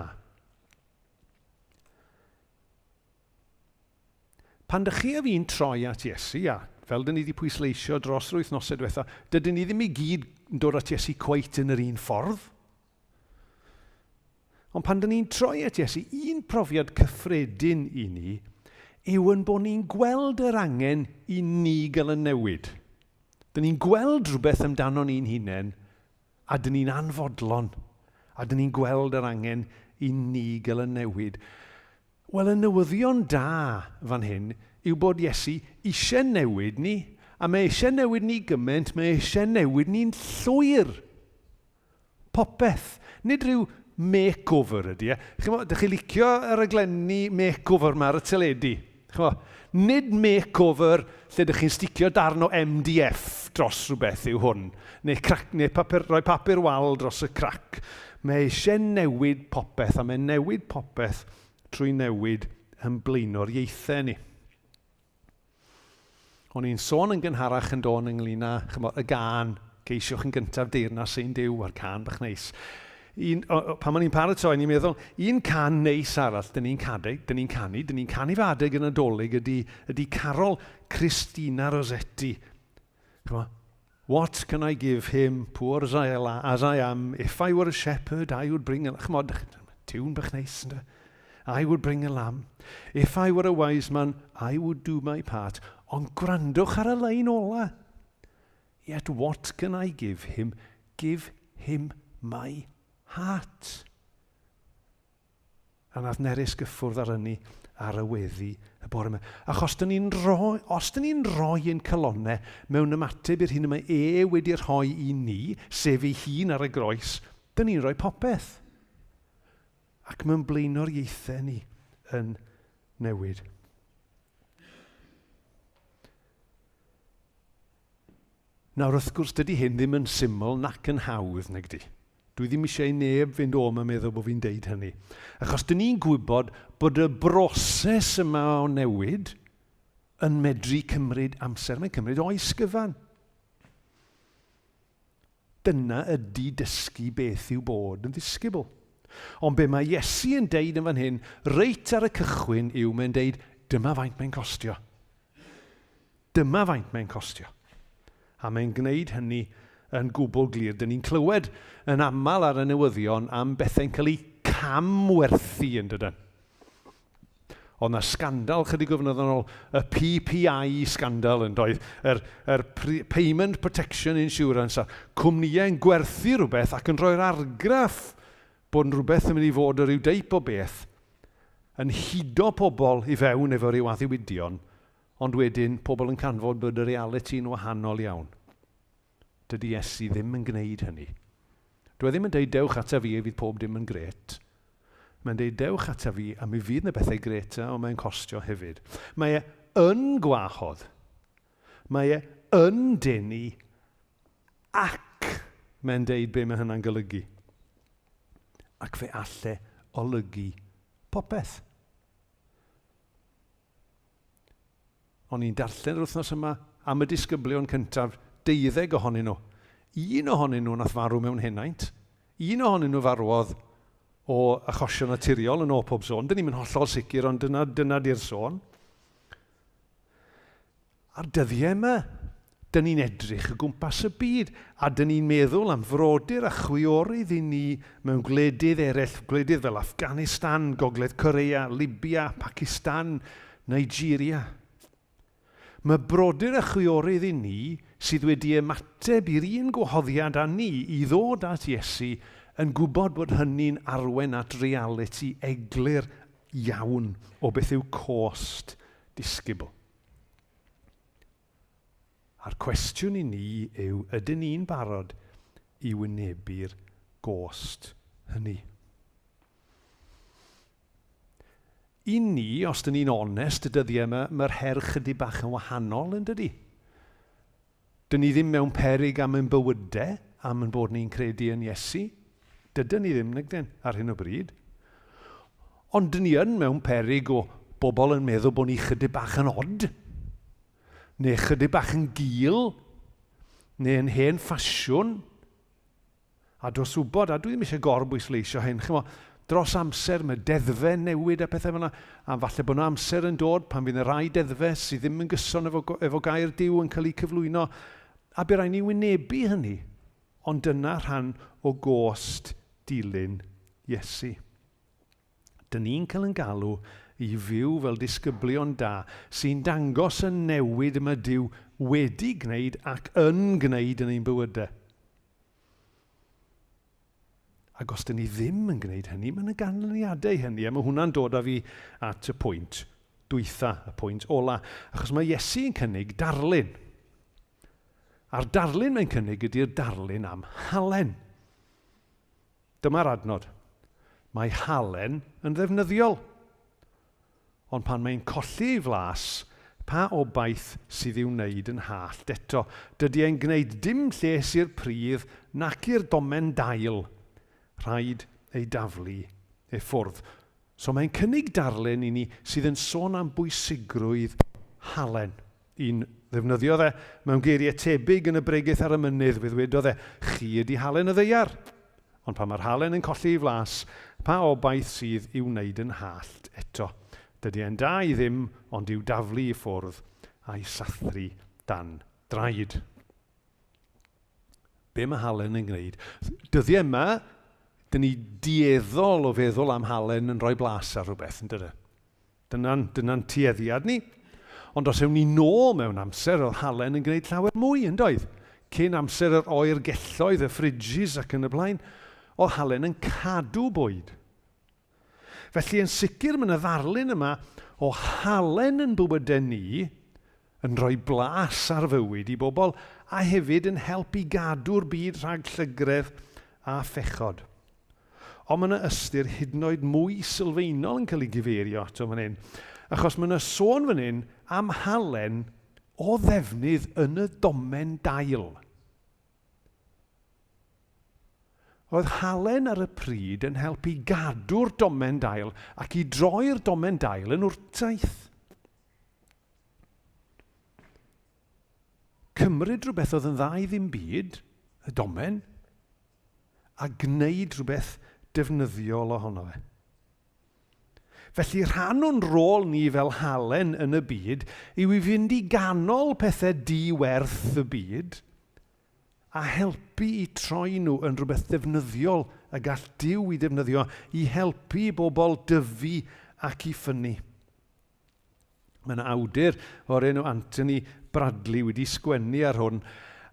Pan dych chi a fi'n troi at Iesu, a fel dyn ni wedi pwysleisio dros yr wythnosau diwetha, dydyn ni ddim i gyd yn dod at Iesu cweit yn yr un ffordd. Ond pan dyn ni'n troi at Iesu, un profiad cyffredin i ni yw yn bod ni'n gweld yr angen i ni gael y newid. Dyn ni'n gweld rhywbeth amdano ni'n hunain a dyn ni'n anfodlon a dyn ni'n gweld yr angen i ni gael y newid. Wel, y newyddion da fan hyn yw bod Iesu eisiau newid ni, a mae eisiau newid ni gymaint, mae eisiau newid ni'n llwyr. Popeth. Nid rhyw makeover ydy e. Chimod, dych chi licio y raglenni makeover 'ma ar y teledu? Chimod, nid makeover lle dych chi'n sticio darn o MDF dros rhywbeth yw hwn, neu, crac, neu papur, rhoi papur wal dros y crac. Mae eisiau newid popeth, a mae'n newid popeth trwy newid yn blaenoriaethau ni. O'n i'n sôn yn gynharach yn dôn ynglyn â, chymod, y gân, ceisiwch yn gyntaf deyrnas ein Duw, a'r cân bach neis. Un, o, o, pan o'n i'n paratoi, ni'n meddwl, un can neis arall dyn ni'n canu, dyn ni'n canu, dyn ni'n canu fe adeg y Nadolig ydy, ydy carol Christina Rossetti. Chymod, What can I give him, poor as I, as I am, if I were a shepherd, I would bring... A, chymod, tiwn bach neis, ynddo? I would bring a lamb. If I were a wise man, I would do my part. Ond gwrandwch ar y lein ola. Yet what can I give him? Give him my heart. A nath Nerys gyffwrdd ar ynni ar y weddi y bore yma. Achos dyn ni'n rhoi, os dyn ni'n rhoi ein calonnau mewn ymateb i'r hyn y mae e wedi rhoi i ni, sef ei hun ar y groes, dyn ni'n rhoi popeth. Ac mae'n blaenoriaethau ni yn newid. Nawr, wrth gwrs, dydy hyn ddim yn syml nac yn hawdd, nag di. Dwi ddim eisiau i neb fynd o yma meddwl bod fi'n deud hynny. Achos dyn ni'n gwybod bod y broses yma o newid yn medru cymryd amser. Mae'n cymryd oes gyfan. Dyna ydy dysgu beth yw bod yn ddisgybl. Ond be mae Iesu yn deud yn fan hyn, reit ar y cychwyn, yw mae'n deud, dyma faint mae'n costio. Dyma faint mae'n costio. A mae'n gwneud hynny yn gwbl glir. Dyn ni'n clywed yn aml ar y newyddion am bethau'n cael eu camwerthu yn dydyn. Oedd 'na sgandal chydig o flynyddoedd yn ôl, y PPI scandal yn doedd, yr, yr Payment Protection Insurance, a cwmnïau yn gwerthu rhywbeth ac yn rhoi'r argraff bod yn rhywbeth yn mynd i fod o ryw deip o beth, yn hudo pobl i fewn efo rhyw addewidion, ond wedyn pobl yn canfod bod y realiti'n wahanol iawn. Dydy Iesu ddim yn gwneud hynny. Dw e ddim yn deud dewch ata fi a fydd pob dim yn grêt. Mae'n deud dewch ata fi a mi fydd 'na bethau grêt 'na ond mae'n costio hefyd. Mae e yn gwahodd. Mae e yn denu ac mae'n deud be mae hynna'n golygu. Ac fe alle olygu popeth. O'n i'n darllen yr wythnos yma am y disgyblion cyntaf, deuddeg ohonyn nhw. Un ohonyn nhw nath farw mewn henaint. Un ohonyn nhw farwodd o achosion naturiol yn ôl pob sôn. Dyn ni'n hollol sicr, ond dyna, dyna di'r sôn. A'r dyddiau yma, dyn ni'n edrych o gwmpas y byd, a dyn ni'n meddwl am frodyr a chwiorydd i ni mewn gwledydd eraill, gwledydd fel Afghanistan, Gogledd Korea, Libya, Pakistan, Nigeria. Mae brodyr a chwiorydd i ni sydd wedi ymateb i'r un gwahoddiad â ni i ddod at Iesu yn gwybod bod hynny'n arwain at realiti eglur iawn o beth yw cost disgybl. A'r cwestiwn i ni yw, ydyn ni'n barod i wynebu'r gost hynny? I ni, os dyn ni'n onest y dyddiau yma, mae'r her chydig bach yn wahanol yn dydy? Dyn ni ddim mewn peryg am ein bywydau, am ein bod ni'n credu yn Iesu. Dydyn ni ddim, nag dyn, ar hyn o bryd. Ond dyn ni yn mewn peryg o bobl yn meddwl bod ni chydig bach yn od, neu chydig bach yn gul, neu yn hen ffasiwn. A dros wybod, a dwi ddim eisiau gorbwysleisio hyn, chimo, dros amser mae deddfau newid a pethau fel yna, a falle bod yna amser yn dod pan fydd y rai deddfau sydd ddim yn gyson efo, efo gair Duw yn cael eu cyflwyno, a bydd rhaid ni wynebu hynny. Ond dyna rhan o gost dilyn Iesu. Dyn ni'n cael yn galw i fyw fel disgyblion da sy'n dangos y newid y mae Duw wedi gwneud ac yn gwneud yn ein bywydau. Ac os dyn ni ddim yn gwneud hynny, mae yna ganlyniadau hynny, a mae hwnna'n dod â fi at y pwynt dwytha, y pwynt ola. Achos mae Iesu yn cynnig darlun. A'r darlun mae'n cynnig ydy'r darlun am halen. Dyma'r adnod. Mae halen yn ddefnyddiol. Ond pan mae'n colli ei flas, pa obaith sydd i'w wneud yn hallt eto? Dydy e'n gwneud dim lles i'r pridd nac i'r domen dail. Rhaid ei daflu e ffwrdd. So mae'n cynnig darlun i ni sydd yn sôn am bwysigrwydd halen. Un ddefnyddiodd e mewn geiriau tebyg yn y Bregeth ar y Mynydd, fe ddwedodd e, Chi ydy halen y ddaear. Ond pan mae'r halen yn colli ei flas, pa obaith sydd i'w wneud yn hallt eto? Dydy e'n da i ddim ond i'w daflu i ffwrdd a'i sathru dan draed. Be mae halen yn gwneud? Dyddiau yma, Dyn ni dueddol o feddwl am halen yn rhoi blas ar rhywbeth, yn dydy? Dyna'n dyna tueddiad ni. Ond os ewn ni nôl mewn amser, oedd halen yn gwneud llawer mwy, yn doedd? Cyn amser yr oergelloedd, y fridges ac yn y blaen, oedd halen yn cadw bwyd. Felly yn sicr mae yna ddarlun yma o halen yn bywydau ni, yn rhoi blas ar fywyd i bobl a hefyd yn help i gadw'r byd rhag llygredd a phechod. Ond mae yna ystyr hyd yn oed mwy sylfaenol yn cael ei gyfeirio ato fan hyn, achos mae yna sôn fan hyn am halen o ddefnydd yn y domen dail. Roedd halen ar y pryd yn helpu gadw'r domen dail ac i droi'r domen dail yn wrtaith. Cymryd rhywbeth oedd yn dda i ddim byd, y domen, a gwneud rhywbeth defnyddiol ohono fe. Felly rhan o'n rôl ni fel halen yn y byd yw i fynd i ganol pethau di-werth y byd a helpu i troi nhw yn rhywbeth defnyddiol y gall Duw i ddefnyddio i helpu i bobl dyfu ac i ffynnu. Mae yna awdur o'r enw Anthony Bradley wedi sgwennu ar hwn,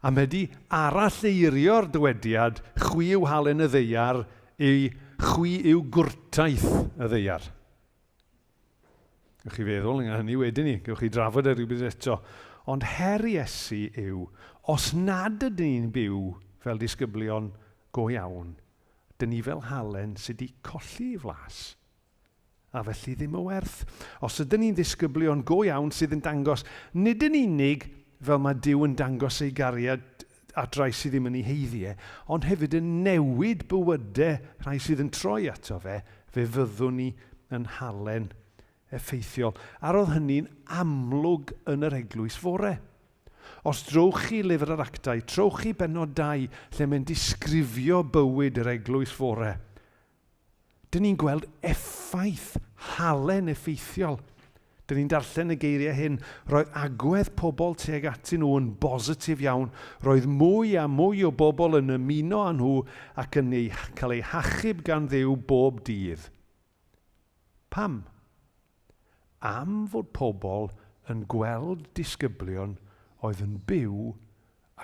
a mae wedi aralleirio'r dywediad chwi yw halen y ddeiar i chwi yw gwrtaith y ddeiar. Gewch chi feddwl yng hynny wedyn ni, gewch chi drafod e rhywbryd eto. Ond her Iesu yw, os nad ydyn ni'n byw fel disgyblion go iawn, dyn ni fel halen sydd wedi colli ei flas. A felly ddim o werth. Os ydyn ni'n ddisgyblion go iawn sydd yn dangos, nid yn unig fel mae Duw yn dangos ei gariad at rai sydd ddim yn ei haeddu e, ond hefyd yn newid bywydau rhai sydd yn troi ato fe, fe fyddwn ni yn halen effeithiol. A roedd hynny'n amlwg yn yr eglwys fore. Os drowch chi lyfr yr Actau, trowch chi bennod 2 lle mae'n disgrifio bywyd yr eglwys fore. Dyn ni'n gweld effaith halen effeithiol. Dyn ni'n darllen y geiriau hyn, roedd agwedd pobl tuag atyn nhw yn bositif iawn. Roedd mwy a mwy o bobl yn ymuno â nhw ac yn eu, cael eu hachub gan Dduw bob dydd. Pam? Am fod pobl yn gweld disgyblion oedd yn byw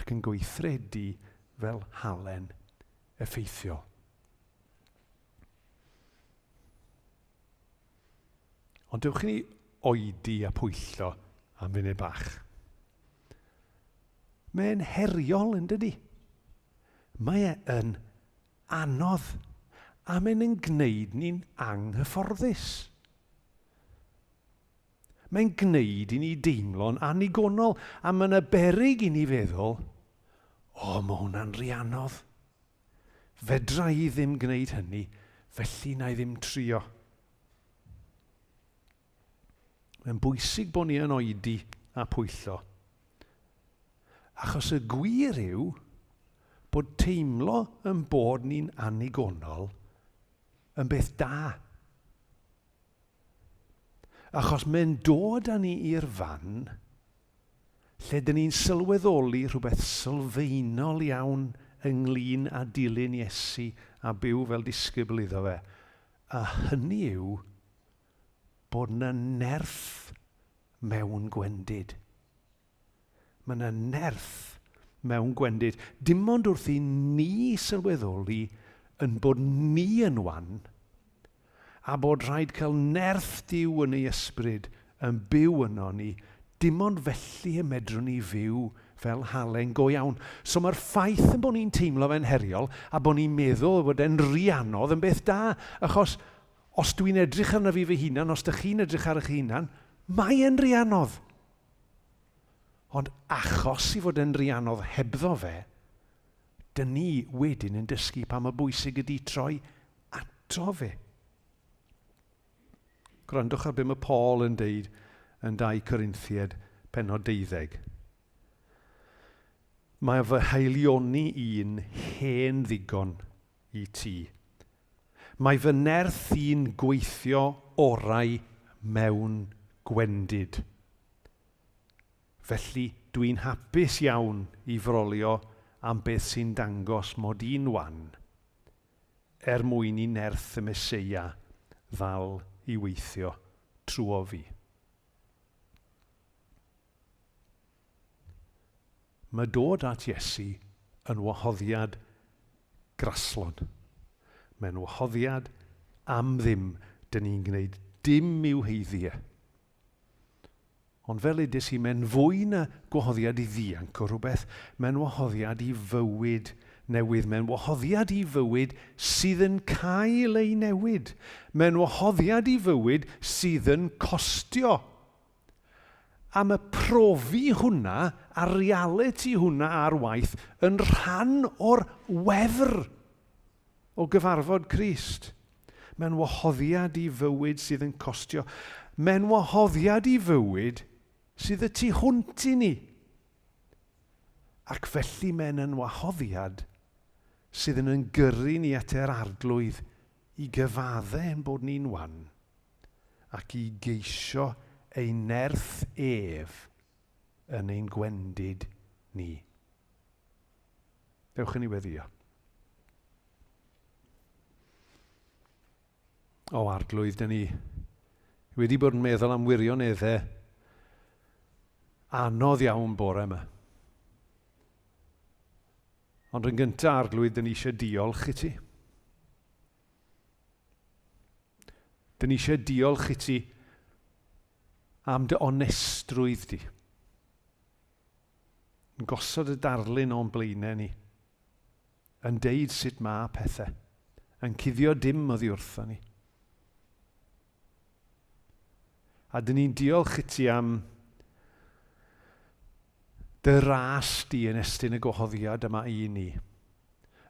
ac yn gweithredu fel halen effeithiol. Ond dewch i ni oedi a pwyllo am funud bach. Mae'n heriol yn dydy? Mae e yn anodd a mae'n yn gwneud ni'n anghyfforddus. Mae'n gwneud i ni deimlo'n annigonol a mae yna beryg i ni feddwl, o, mae hwnna'n rhy anodd. Fedra i ddim gwneud hynny, felly na i ddim trio. Mae'n bwysig bod ni yn oedi a pwyllo. Achos y gwir yw bod teimlo yn bod ni'n annigonol yn beth da. Achos mae'n dod â ni i'r fan lle dyn ni'n sylweddoli rhywbeth sylfaenol iawn ynglyn â dilyn Iesu a byw fel disgybl iddo fe, a hynny yw bod yna nerth mewn gwendid. Mae yna nerth mewn gwendid. Dim ond wrth i ni sylweddoli yn bod ni yn wan, a bod rhaid cael nerth Duw yn ei ysbryd yn byw yno ni, dim ond felly y medrwn ni fyw fel halen go iawn. So mae'r ffaith yn bod ni'n teimlo fe'n heriol a bod ni'n meddwl bod e'n rhy anodd yn beth da, achos os dwi'n edrych arna fi fy hunan, os dych chi'n edrych ar eich hunan, mae e'n rhy anodd. Ond achos i fod e'n rhy anodd hebddo fe, dyn ni wedyn yn dysgu pa mor bwysig ydy troi ato fe. Gwrandwch ar be mae Paul yn deud yn 2 Corinthiaid pennod 12. Mae fy haelioni i'n hen ddigon i ti. Mae fy nerth i'n gweithio orau mewn gwendid. Felly, dwi'n hapus iawn i frolio am beth sy'n dangos mod i'n wan. er mwyn i nerth y Meseia ddal i weithio trwo fi. Mae dod at Iesu yn wahoddiad graslon. Mae'n wahoddiad am ddim, dyn ni'n gwneud dim i'w haeddu e. Ond fel edes i, mae'n fwy na gwahoddiad i ddianc o rhywbeth, mae'n wahoddiad i fywyd newydd. Mae'n wahoddiad i fywyd sydd yn cael ei newid. Mae'n wahoddiad i fywyd sydd yn costio. A mae profi hwnna a realiti hwnna ar waith yn rhan o'r wefr o gyfarfod Crist. Mae'n wahoddiad i fywyd sydd yn costio. Mae'n wahoddiad i fywyd sydd y tu hwnt i ni. Ac felly mae'n yn wahoddiad sydd yn yn gyrru ni at yr Arglwydd i gyfadde ein bod ni'n wan ac i geisio ei nerth ef yn ein gwendid ni. Dewch i ni weddïo. O Arglwydd, dyn ni wedi bod yn meddwl am wirioneddau anodd iawn bore yma. Ond yn gyntaf, Arglwydd, dyn ni eisiau diolch i ti. Dyn ni eisiau diolch i ti am dy onestrwydd di. Yn gosod y darlun o'n blaenau ni. Yn deud sut mae pethau. Yn cuddio dim oddi wrtho ni. A dyn ni'n diolch i ti am dy ras di yn estyn y gwahoddiad yma i ni.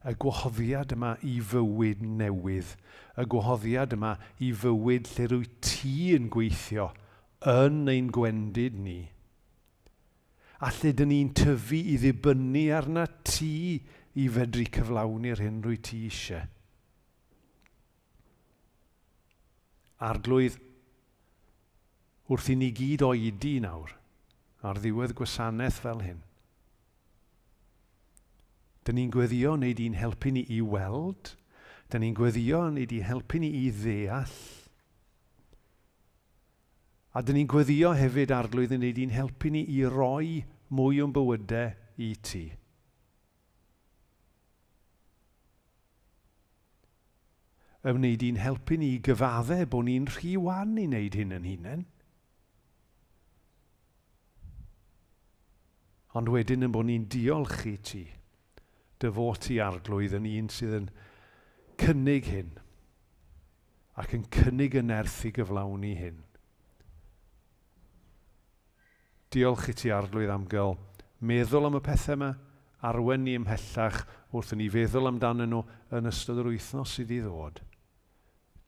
Y gwahoddiad yma i fywyd newydd. Y gwahoddiad yma i fywyd lle rwyt ti yn gweithio yn ein gwendid ni. A lle dyn ni'n tyfu i ddibynnu arna ti i fedru cyflawni'r hyn rwyt ti eisiau. Arglwydd, wrth i ni gyd oedi nawr, ar ddiwedd gwasanaeth fel hyn, dyn ni'n gweddio wneud i'n helpu ni i weld, dyn ni'n gweddio wneud i helpu ni i ddeall, a dyn ni'n gweddio hefyd, Arglwydd, yn wneud i'n helpu ni i roi mwy o'n bywydau i ti. Y wnei di'n helpu ni i gyfadde bod ni'n rhy wan i wneud hyn yn hunain. Ond wedyn yn bod ni'n diolch i ti, dy fod ti Arglwydd yn un sydd yn cynnig hyn ac yn cynnig y nerth i gyflawni hyn. Diolch i ti, Arglwydd, am gael meddwl am y pethau yma, arwen ni ymhellach wrth i ni feddwl amdanyn nhw yn ystod yr wythnos sydd i ddod.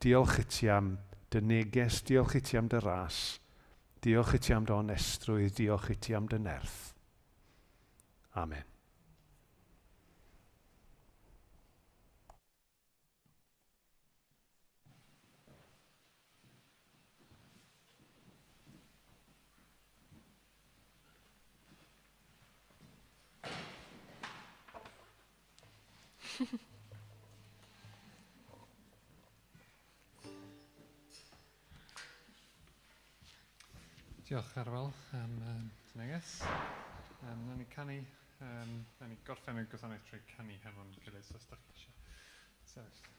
Diolch i ti am dy neges, diolch i ti am dy ras, diolch i ti am dy onestrwydd, diolch i ti am dy nerth. Amen. Diolch Arwel am dy neges. Nawn ni canu, nawn ni gorffen y gwasanaeth trwy canu hefo'n gilydd, so os da chi eisiau sefyll.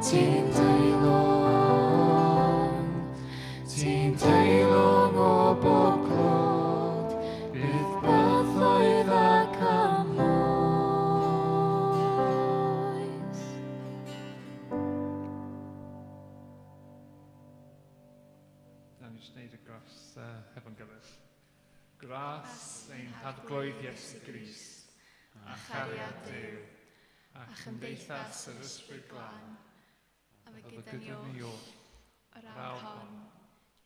Ti'n teilwng, ti'n teilwng o bob clod, bydd bythoedd ac am oes. Nawn ni jyst wneud y gras hefo'n gilydd. Gras ein Harglwydd Iesu Grist, a chariad Duw, a chymdeithas yr Ysbryd Glân, A fe a gyda gyda ni ni oll, oll, o'r yr awr awr hon, hon,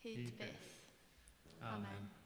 hyd hyd byth. byth. Amen. Amen.